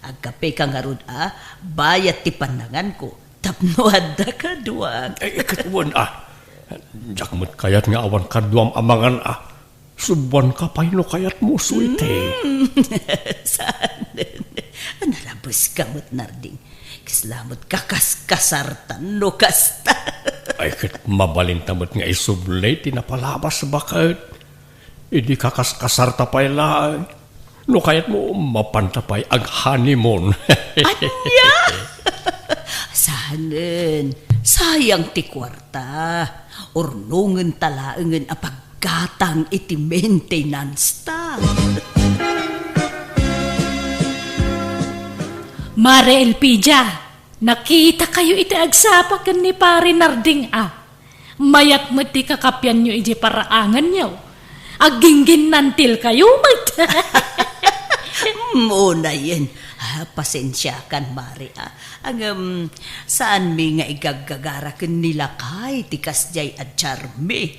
Agkapeka ngarud a, bayat ti pannanganko, tapno adda kaduak. Ay, ket wen a. Diak met kayat nga awan kaduam a mangan a. Subuanka pay no kayatmo, sweetie. Mm. Saan? Nalabeska met, Narding. Kasla met kakaskasartan no kasta. Ay, ket mabalinta met nga isubli ti napalabas baket. Idi kakaskasarta pay laeng. No kayatmo, mapanta pay ag-honeymoon. Ania? Saanen, sayang ti kuarta. Urnongenta laengen a paggatang iti maintenance ta. Mare Elpidia, nakitakayo iti agsapa ken ni Pare Narding a. Mayat met ti kakapianyo idiay paraanganyo. Aggingginnantilkayo met. Mm, unayen. Ah, pasensiakan, Mare, a. Ngem, saanmi nga igaggagara ken ni lakay ti kasdiay a charmi.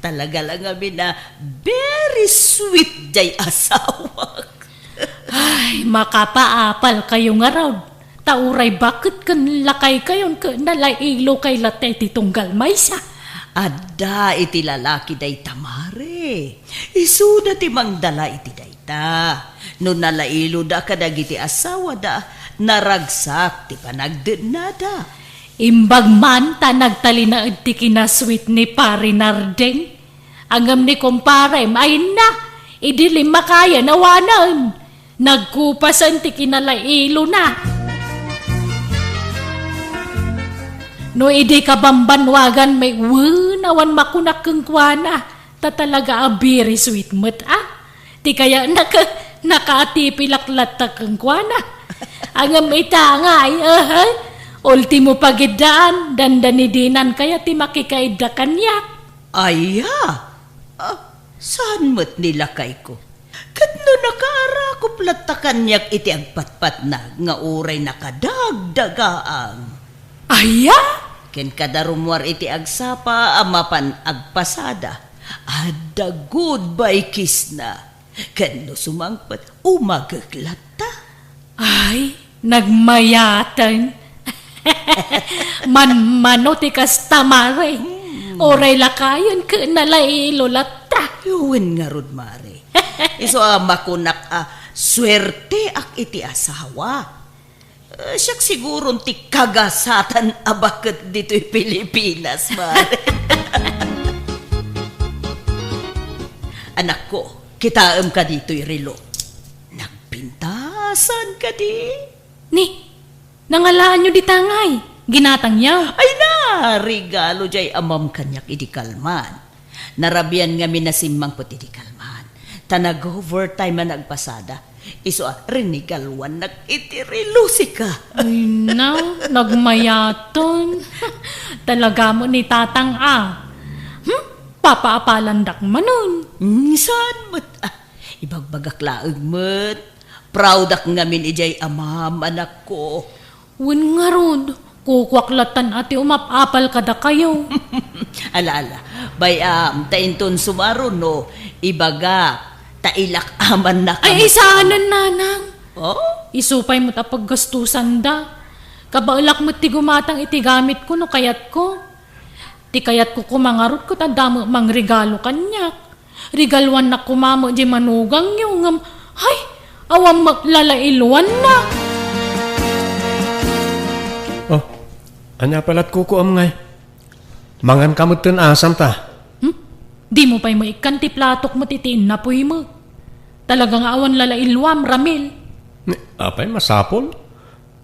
Talaga la ngamin a very sweet jay asawak. Ay, makapaapalkayo ngarud. Ta uray baket ken lakaykayon ket nalailokay latta iti tunggal maysa. Adda iti lalaki dayta, Mare. Isuda ti mangdala iti dayta. No nalailoda kadagiti asawada, naragsak ti panagdennada. Imbag man ta nagtalinaed ti kinasweet ni Pare Narding. Ngem ni kumparem, ay na, idi limmakayen, awanen. Nagkupasen ti kinalailona. No idi kabambanwagan met, wen, awan makunak kenkuana, ta talaga a very sweet met, a. Ti kayatna ket nakaatipilak latta kenkuana. Ngem ita ngay, aha, ultimo pagiddaan, dandani dinan kayat ti makikaidda kaniak. Aya? Ah, saan met ni lakayko? Ket no nakaarakop latta kaniak iti agpatpatnag nga uray nakadagdagaang. Aya? Ken kada rummuar iti agsapa a mapan agpasada, adda goodbye kissna. Ken no sumangpet, umagek latta. Ay, nagmayaten. Manmano ti kasta, Mare. Hmm. Uray lakayen ket nalailo latta. Wen ngarud, Mare. Isu a makunak a suerteak iti asawa. Eh, siak siguron ti kagasatan a baket ditoy Pilipinas, Mare. Anakko, kitaem ka ditoy relo. Nagpintasan kadi? Ni, nangalaanyo dita ngay? Ginatangyo? Ay na, regalo jay amam kaniak idi kalman. Narabian ngamin a simmangpet idi kalman. Ta nag-overtime a nagpasada. Isu a, rinigaluannak iti relo sika. Ay na, nagmayaten. Talaga met ni tatang a. Hmm? Papaapalandak manen. Mm, saan met? Ah, ibagbagak laeng met. Proud-ak ngamin idiay amam, anakko. Wen ngarud, kukuak lattan a ti umap-apal kadakayo. Ala, ala. Bay-am, ta inton sumaruno, ibagak, ta ilak-amannak. Ay, ay, saanen, nanang. Oh? Isu pay met a paggastusanda. Kabaelak met ti gumatang iti gamitko no kayatko. Ti kayatko koma ngarud ket adda met mangregalo kaniak. Regaluannak koma met diay manugangyo ngem, hay, awan met lalailuanna. Oh, ania pay lat kukuam ngay? Manganka metten a, Santa. Hmm? Dimo pay maikkan ti platok met iti innapoy met. Talaga nga awan lalailuam, Ramil. Ni, apay masapul?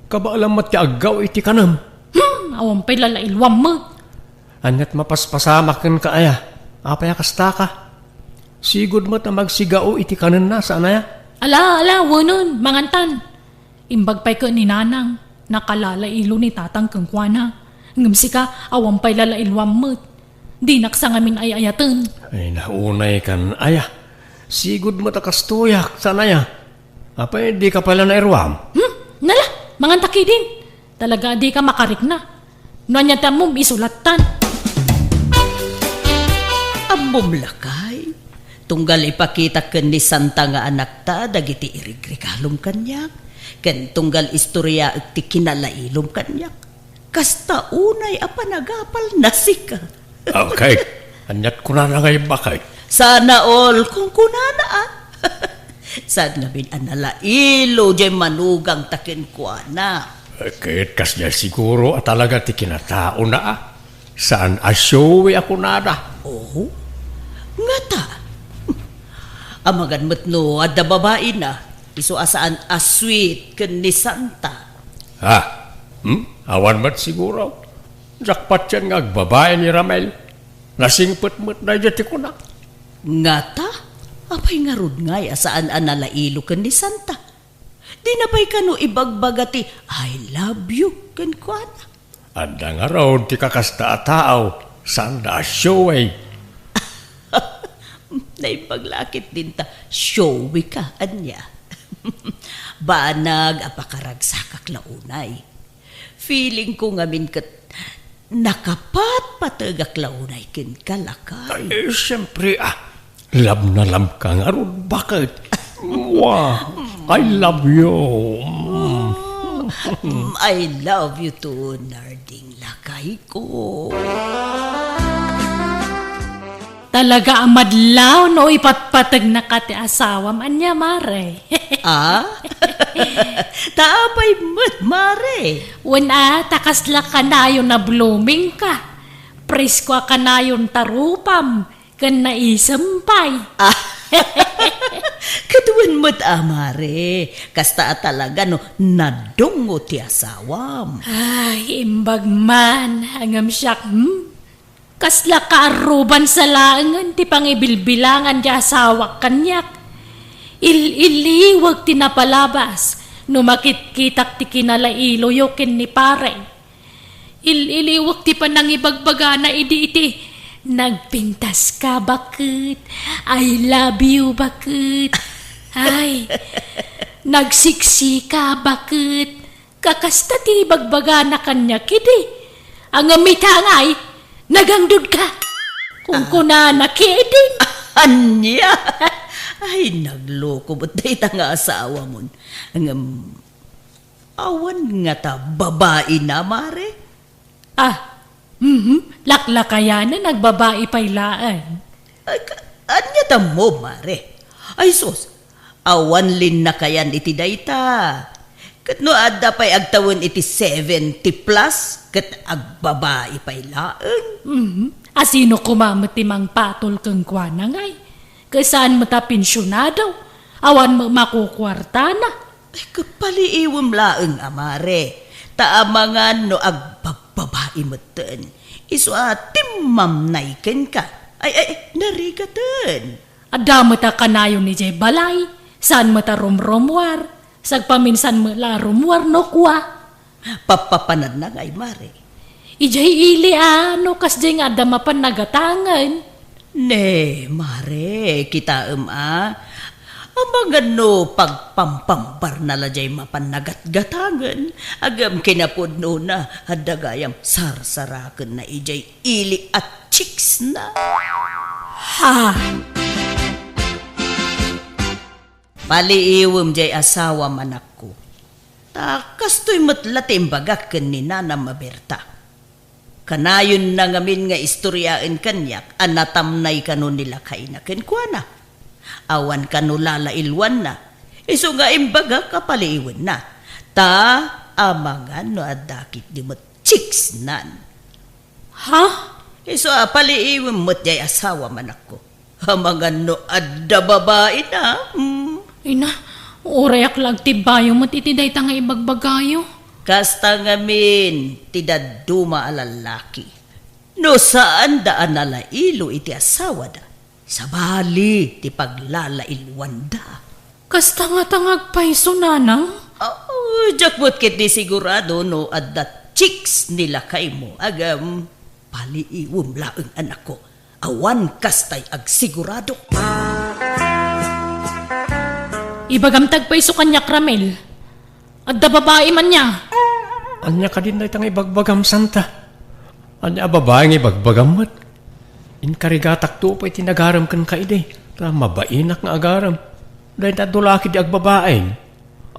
Kabaelam met ti aggaw iti kanem. Hmm, awan pay lalailuam met. Aniat mapaspasamak kenka aya? Apay a kastaka? Sigud met a magsigao iti kanenna, saan aya? Ala, ala, wenen, mangantan. Imbag pay ken ni nanang, nakalalailo ni tatang kenkuana. Ngem sika, awan pay lalailuam met. Dinak sa ngamin ay-ayaten. Ay, naunay kan aya. Sigud met a kastoyak, saan aya? Apay, dika pay la nairuam? Hmm? Nala, manganta ketdin. Talaga a dika makarikna. No ania ti ammom, isu lattan. Ammom lakay, tunggal ipakitak ken ni Santa nga anakta dagiti irigregalom kaniak, ken tunggal istoriaek ti kinalailom kaniak. Kasta unay a panagapalna sika. Okay. Aniat kunana ngay, bakay? Sana all, kunkunana, ah. Saan ngamin a nalailo diay manugangta kenkuana? Eh, ket kasdiay siguro a talaga ti kinataona, ah. Saan a showy a kunada. Oh? Ngata? Amangan met no adda babaina, isu a saan a sweet ken ni Santa. Ha? Hmm? Awan met siguro. Jackpot yan nga agbabai ni Ramel. Nasingpet met daydiay ti kuna. Ngata? Apay ngarud ngay a saan a nalailo ken ni Santa? Dina pay kano ibagbaga ti "I love you" kenkuana? Adda ngarud ti kakasta a tao, saanda a showy. Naimbag la ketdin ta showy ka, ania? Banag a pakaragsakak la unay. Feeling ko ngamin ket nakapatpategak la unay kenka, lakay. Ay, eh, siyempre, ah. Love na love ka ngarud. Bakit? Mwah! I love you. Mm. Mm, I love you too, Narding, lakay ko. Talaga a madlaw no ipatpategnaka ti asawam. Ania, mare? Ah? Ta apay met, mare? Wen a, ta kasla kanayon a blooming ka. Presko a kanayon ta rupam ken naisem pay. Ah. Ket wen met a, mare. Kasta a talaga no nadungo ti asawam. Ay, imbag man. Ngem siak, hmm? Kasla kaarruban sa laengen ti pangibilbilangan ti asawak kaniak. Il-iliwek ti napalabas no makitkitak ti kinalailoyo ken ni pare. Il-iliwek ti panangibagbagana idi iti, "Nagpintas ka, baket. I love you, baket. Ay, nagsiksi ka, baket." Kakasta ti ibagbagana kaniak idi. Ngem ita ngay, "Nagangdud ka," kunkunana ketdin. Ania? Ay, nagloko met dayta nga asawamon. Ngem, awan ngata babaina, mare? Ah, mhm, laklakayanen, agbabai pay laeng. Ay, ka-, ania tammo, mare? Ay, sus, awan linnakayan iti dayta. Ket no adda pay agtawen iti seventy plus, ket agbabai pay laeng. Mhm. A sino koma met ti mangpatol kenkuana ngay? Ket saan met a pensionado, awan met makukuartana. Ay, kapaliiwem laeng a mare, ta amangan no agbabbabai metten, isu a timmamnay kenka. Ay, ay, narigaten. Adda met a kanayon idiay balay, saan met a rumrumuar, sagpaminsan met la a rumuar no kua. Pappapanadna ngay, mare. Idiay ili a, no kasdiay nga adda mapan nagatangen. Ne, mare, kitaem a. Amangan no pagpampambarna la jay mapan nagatgatangen, agem kinapudnona, adda gayam sarsarakenna ijay ili a chicksna. Ha! Paliiwem jay asawam, anakko. Ta kastoy met la ti imbagak ken ni Nanam a Berta. Kanayonna ngamin nga istoriaen kaniak a natamnay kano ni lakayna kenkuana. Awan kano lalailwanna, isu nga imbagak a paliiwenna. Ta amangan no adda ketdi met chicksnan. Ha? Isu a paliiwem met jay asawam, anakko. Amangan no adda babaina. Hmm. Ina, urayak la agtibbayo met iti dayta nga ibagbagayo. Kasta ngamin ti dadduma a lallaki. No saanda a nalailo iti asawada, sabali ti paglalailwanda. Kasta ngata nga agpayso, nanang? Oh, diak met ketdi sigurado no adda chicks ni lakaymo, agem, paliiwem laeng, anakko. Awan kastay agsigurado. Ibagam ti agpayso kaniak, Ramil. Adda babaim ania? Ania kadin dayta nga ibagbagam, Santa? Ania a babai nga ibagbagam met? Inkarigatakto pay ti nagarem kenka idi, ta mabainak nga agarem. Dayta adu la ketdi agbabain.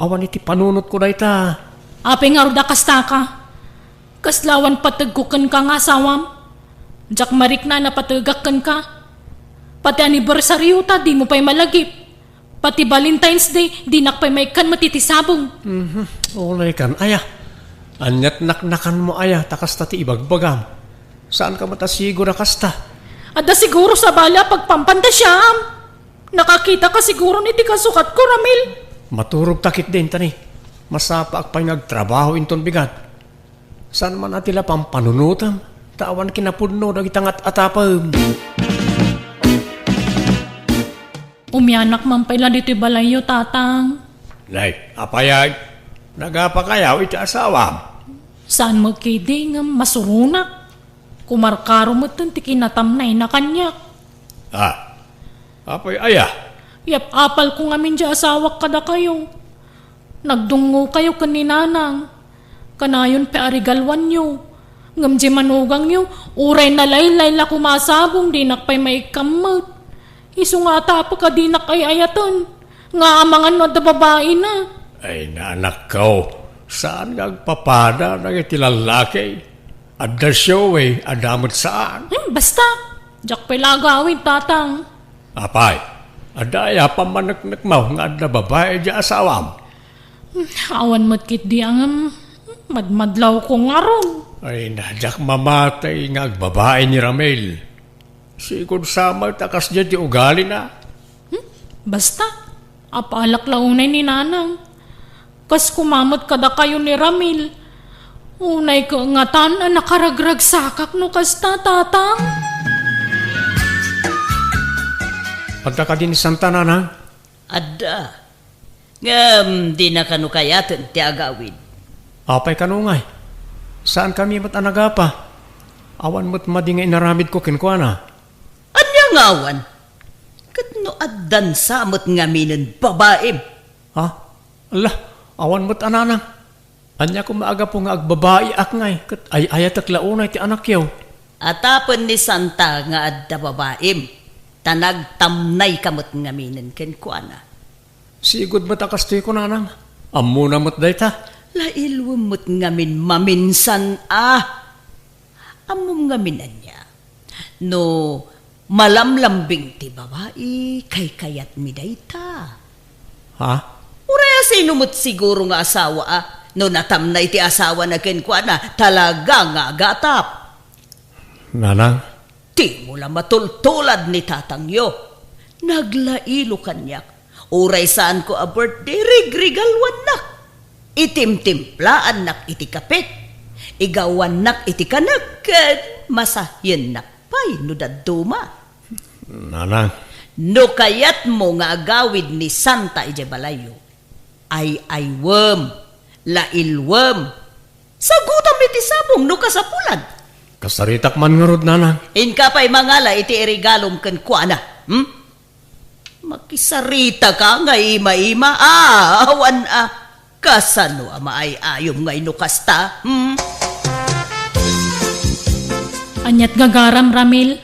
Awan iti panunotko dayta. Apay ngarud a kastaka? Kasla awan pategko kenka nga asawam? Diak mariknaan a pategak kenka. Pati anniversaryo ta dimo pay malagip. Pati Valentine's Day, dinak pay maikkan met iti sabong. Mhm. Unay kan, aya. Aniat naknakanmo, aya, ta kasta ti ibagbagam. Saanka met a siguro a kasta? Adda siguro sabali a pagpampantasiaam. Nakakitaka siguron iti kasukatko, Ramil. Maturogta ketdin, tani. Masapaak pay nga agtrabaho inton bigat. Saan man a ti la pampanunotem, ta awan kinapudno dagita nga at-atapem. Umianak man pay la ditoy balayyo, Tatang. Nay, apay ay? Nagapakayaw iti asawam? Saan met ketdi ngem masuronak. Kumarkaro metten ti kinatamnayna kaniak. Ah, apay aya? Yap-apalko ngamin diay asawak kadakayo. Nagdungngokayo ken ni Nanang. Kanayon pay a regaluanyo. Ngem diay manugangyo, uray nalaylay la koma a sabong, dinak pay maikkan met. Isu nga atapek a dinak ay-ayaten, nga amangan no adda babaina. Ay, nanakko, saan nga agpapada dagiti lallaki? Adda siyo, eh, adda met saan. Hmm, basta, diak pay la agawid, Tatang. Apay, adda aya pammaneknekmo nga adda babai diay asawam? Hmm, awan met ketdi a ngem, madmadlawko ngarud. Ay, na, diak mamatay nga agbabai ni Ramil. Sigud sa met a kasdiay ti ugalina. Hmm? Basta, apalak la unay ni Nanang. Kas koma met kadakayo ni Ramil. Unay kangatan a nakaragragsakak no kasta, Tatang. Adda kadi ni Santa, Nanang? Adda. Ngem dina kano kayaten ti agawid. Apay kano ngay? Saankami met a nagapa. Awan met madi nga inaramidko kenkuana. Ania nga awan? Ket no addan sa met ngaminen babaim? Ha? Ala, awan met a nanang. Ania koma a gapu nga agbabaiak ngay ket ay-ayatek la unay ti anakyo? Atapen ni Santa nga adda babaim, ta nagtamnayka met ngaminen kenkuana. Sigud met a kastoy kunanang, ammona met dayta. Lailwem met ngamin maminsan a. Ammom ngamin ania? No malamlambing ti babai, kaykayatmi dayta. Ha? Uray a sino met siguro nga asawa a, no natamnay ti asawana kenkuana, talaga nga agatap. Nanang? Dimo la matultulad ni tatangyo. Naglailo kaniak. Uray saanko a birthday, rigrigaluannak. Itimtimplaannak iti kape. Igawannak iti kanek ken masahiennak pay no dadduma. Nanang. No kayatmo nga agawid ni Santa idiay balayyo, ay-aywem, lailwem. Sagutam iti sabong no kasapulan. Saritak man ngarud, nanang. Inka pay mangala iti iregalom kenkuana, hmm? Makisaritaka nga ima-ima. Ah, awan a. Kasano a maay-ayom nga no kasta, hmm? Aniat gagaram, Ramil?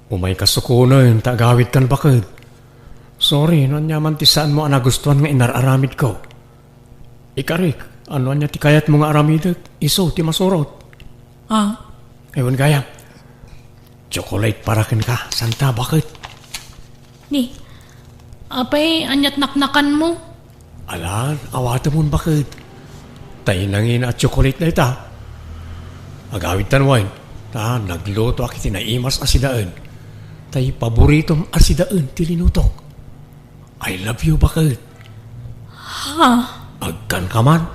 Umay kasukonen ta agawidkan, baket. Sorry no aniaman ti saanmo a nagustuan nga inar-aramidko. Ikarik, no ania ti kayatmo nga aramidek, isu ti masurot. Ah? Ay, wen gayam. Chocolate para kenka, Santa, baket. Ni, apay, aniat naknakanmo? Alan, awatemon, baket. Tay nangina a chocolate dayta. Agawidtan wen, ta naglutoak iti naimas a sidaen. Tay paboritom a sidaen ti linutok. I love you, baket. Ha? Agkanka man.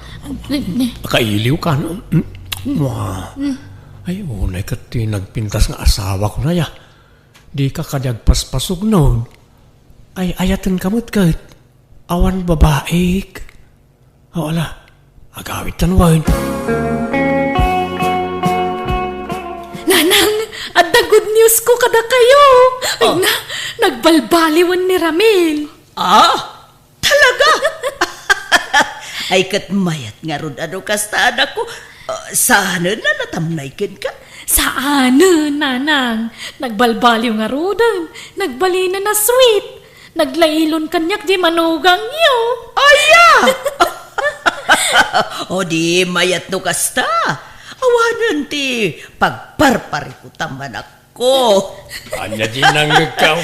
Ni, ni. Kailiwka, no? Mm. Mwah. Mm. Ay, unay ket ti nagpintas nga asawak, unay a. Dika kadi agpaspasugno. Ay, ayatenka met ket. Awan babaik. O, ala, agawidtan wen. Nanang, adda good news ko kadakayo. Ay na, nagbalbaliwen ni Ramil. Ah, talaga? Ay, ket mayat ngarud a no kasta, anakko. Ah, saanen a natamnay kenka? Saanen, nanang. Nagbalbaliw ngaruden. Nagbalinen a sweet. Naglailon kaniak di manugangyo. Aya! O di mayat no kasta. Awanen ti pagparparikutam, anakko. Ania di nangngegkaw?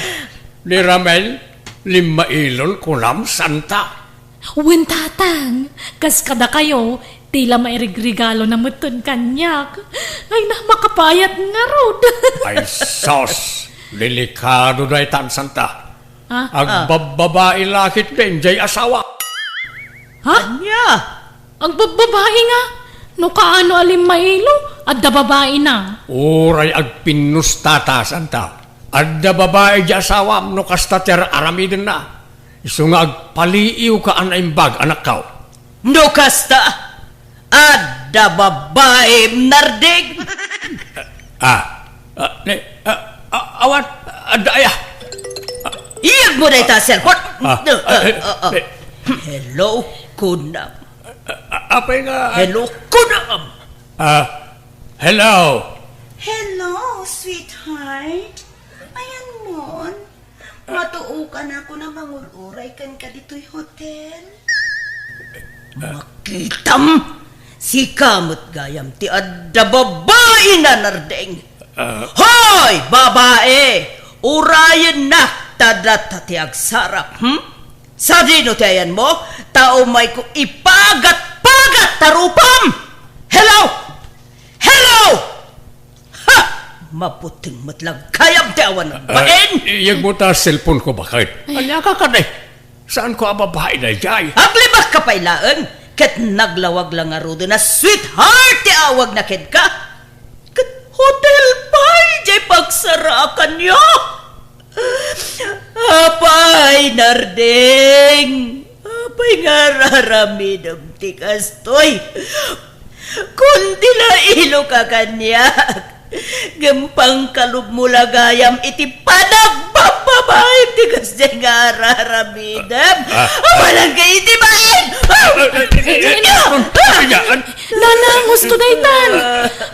Ni Ramel, limmailon kunam, Santa? Wen, tatang. Kas kadakayo, ti la mairigregalona metten kaniak. Ay na, makapayat ngarud. Ay, sos! Delikado daytan, Santa. Ha? Agbabbabai la ketdin jay asawa. Ha? Ania? Agbabbabai nga? No kaano a limmailo, adda babaina. Uray agpinnustata, Santa. Adda babai di asawam no kasta ti ar-aramidenna. Isu nga agpaliiwka a naimbag, anakko. No kasta, adda babaim, Narding. Ah, ah, ne, ah, ah, awan, adda aya. Iyegmo dayta a cellphone. Ah, ah, eh, eh. Hello, kunam. Ah, apay nga, ah, hello, kunam. Ah, hello. Hello, sweetheart. Ayanmon. Matuokan ako a mangur-uray kenka ditoy hotel. Makitam! Sika met gayam ti adda babaina, Narding. Ah. Hoy, babai! Urayennak ta data ti agsarap, hmm? Sadino ti ayanmo? Ta umayko ipagat-pagat ta rupam! Hello! Hello! Ha! Mabuting met la gayam ti awan nagbain! Ah, iyegmo ta cellphone ko, baket. Ay. Ania ka kadi? Saanko a babai daydiay? Aglibakka pay laeng, ket naglawag la ngaruden a sweetheart ti awagna kenka. Ket hotel pay diay pagsarakanyo. Apay, Narding, apay nga ar-aramidem ti kastoy? Kundi nailoka kaniak, ngem pangkalubmo la gayam iti panagbabbabaim ti kasdiay nga ar-aramidem. Ah, ah. Amangan ka iti bain! Ah! Ah, ah, ah, ah, ah, ah, ah. Nanang, husto daytan.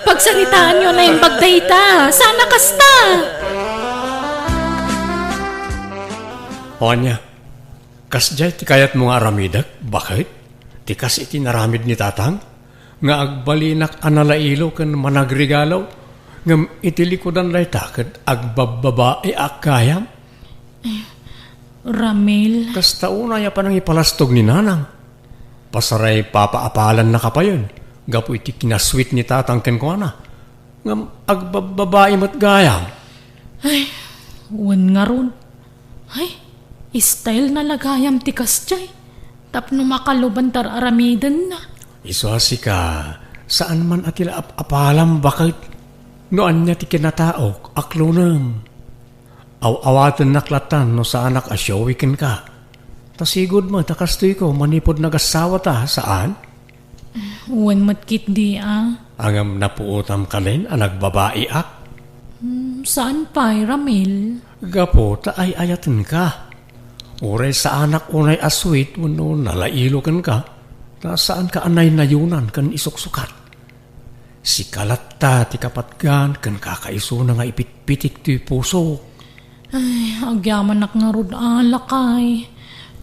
Pagsaritaanyo a naimbag dayta. Saan a kasta? O ania, kasdiay ti kayatmo nga aramidek, baket? Ti kas iti naramid ni tatang? Nga agbalinak a nalailo ken managregalo, ngem iti likudan dayta ket agbabbabaeak gayam? Eh, Ramil. Kasta unay a panangipalastog ni nanang. Pasaray papaapalannaka payen gapu iti kinasweet ni tatang kenkuana. Ngem agbabbabai met gayam. Ay, wen ngarud. Ay, style na la gayam ti kasdiay. Tapno makaluban ti ar-aramidenna. Isu a sika, saan man a ti la ap-apalam, baket? No ania ti kinataok, aklonem. Aw-awatennak lattan no saanak a showy kenka. Ta sigud met a kastoyko manipud nagassawata, saan? Wen met ketdi a. Ngem napuotam kanen a nagbabaiak? Hmm, saan pay, Ramil? Gapu ta ay-ayatenka. Uray saanak unay a sweet wenno nalailo kenka, ta saanka a naynayunan ken isuksukat. Sika latta ti kapatgan ken kakaisuna nga ipitpitik toy pusok. Ay, agyamanak ngarud a, lakay.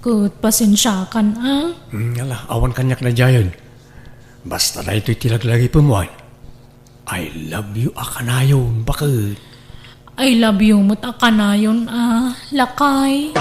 Ket pasensiakan a. Hmm, ala, awan kaniak daydiayen. Basta daytoy ti laglagipem, wen. I love you a kanayon, baket. I love you met a kanayon a, lakay.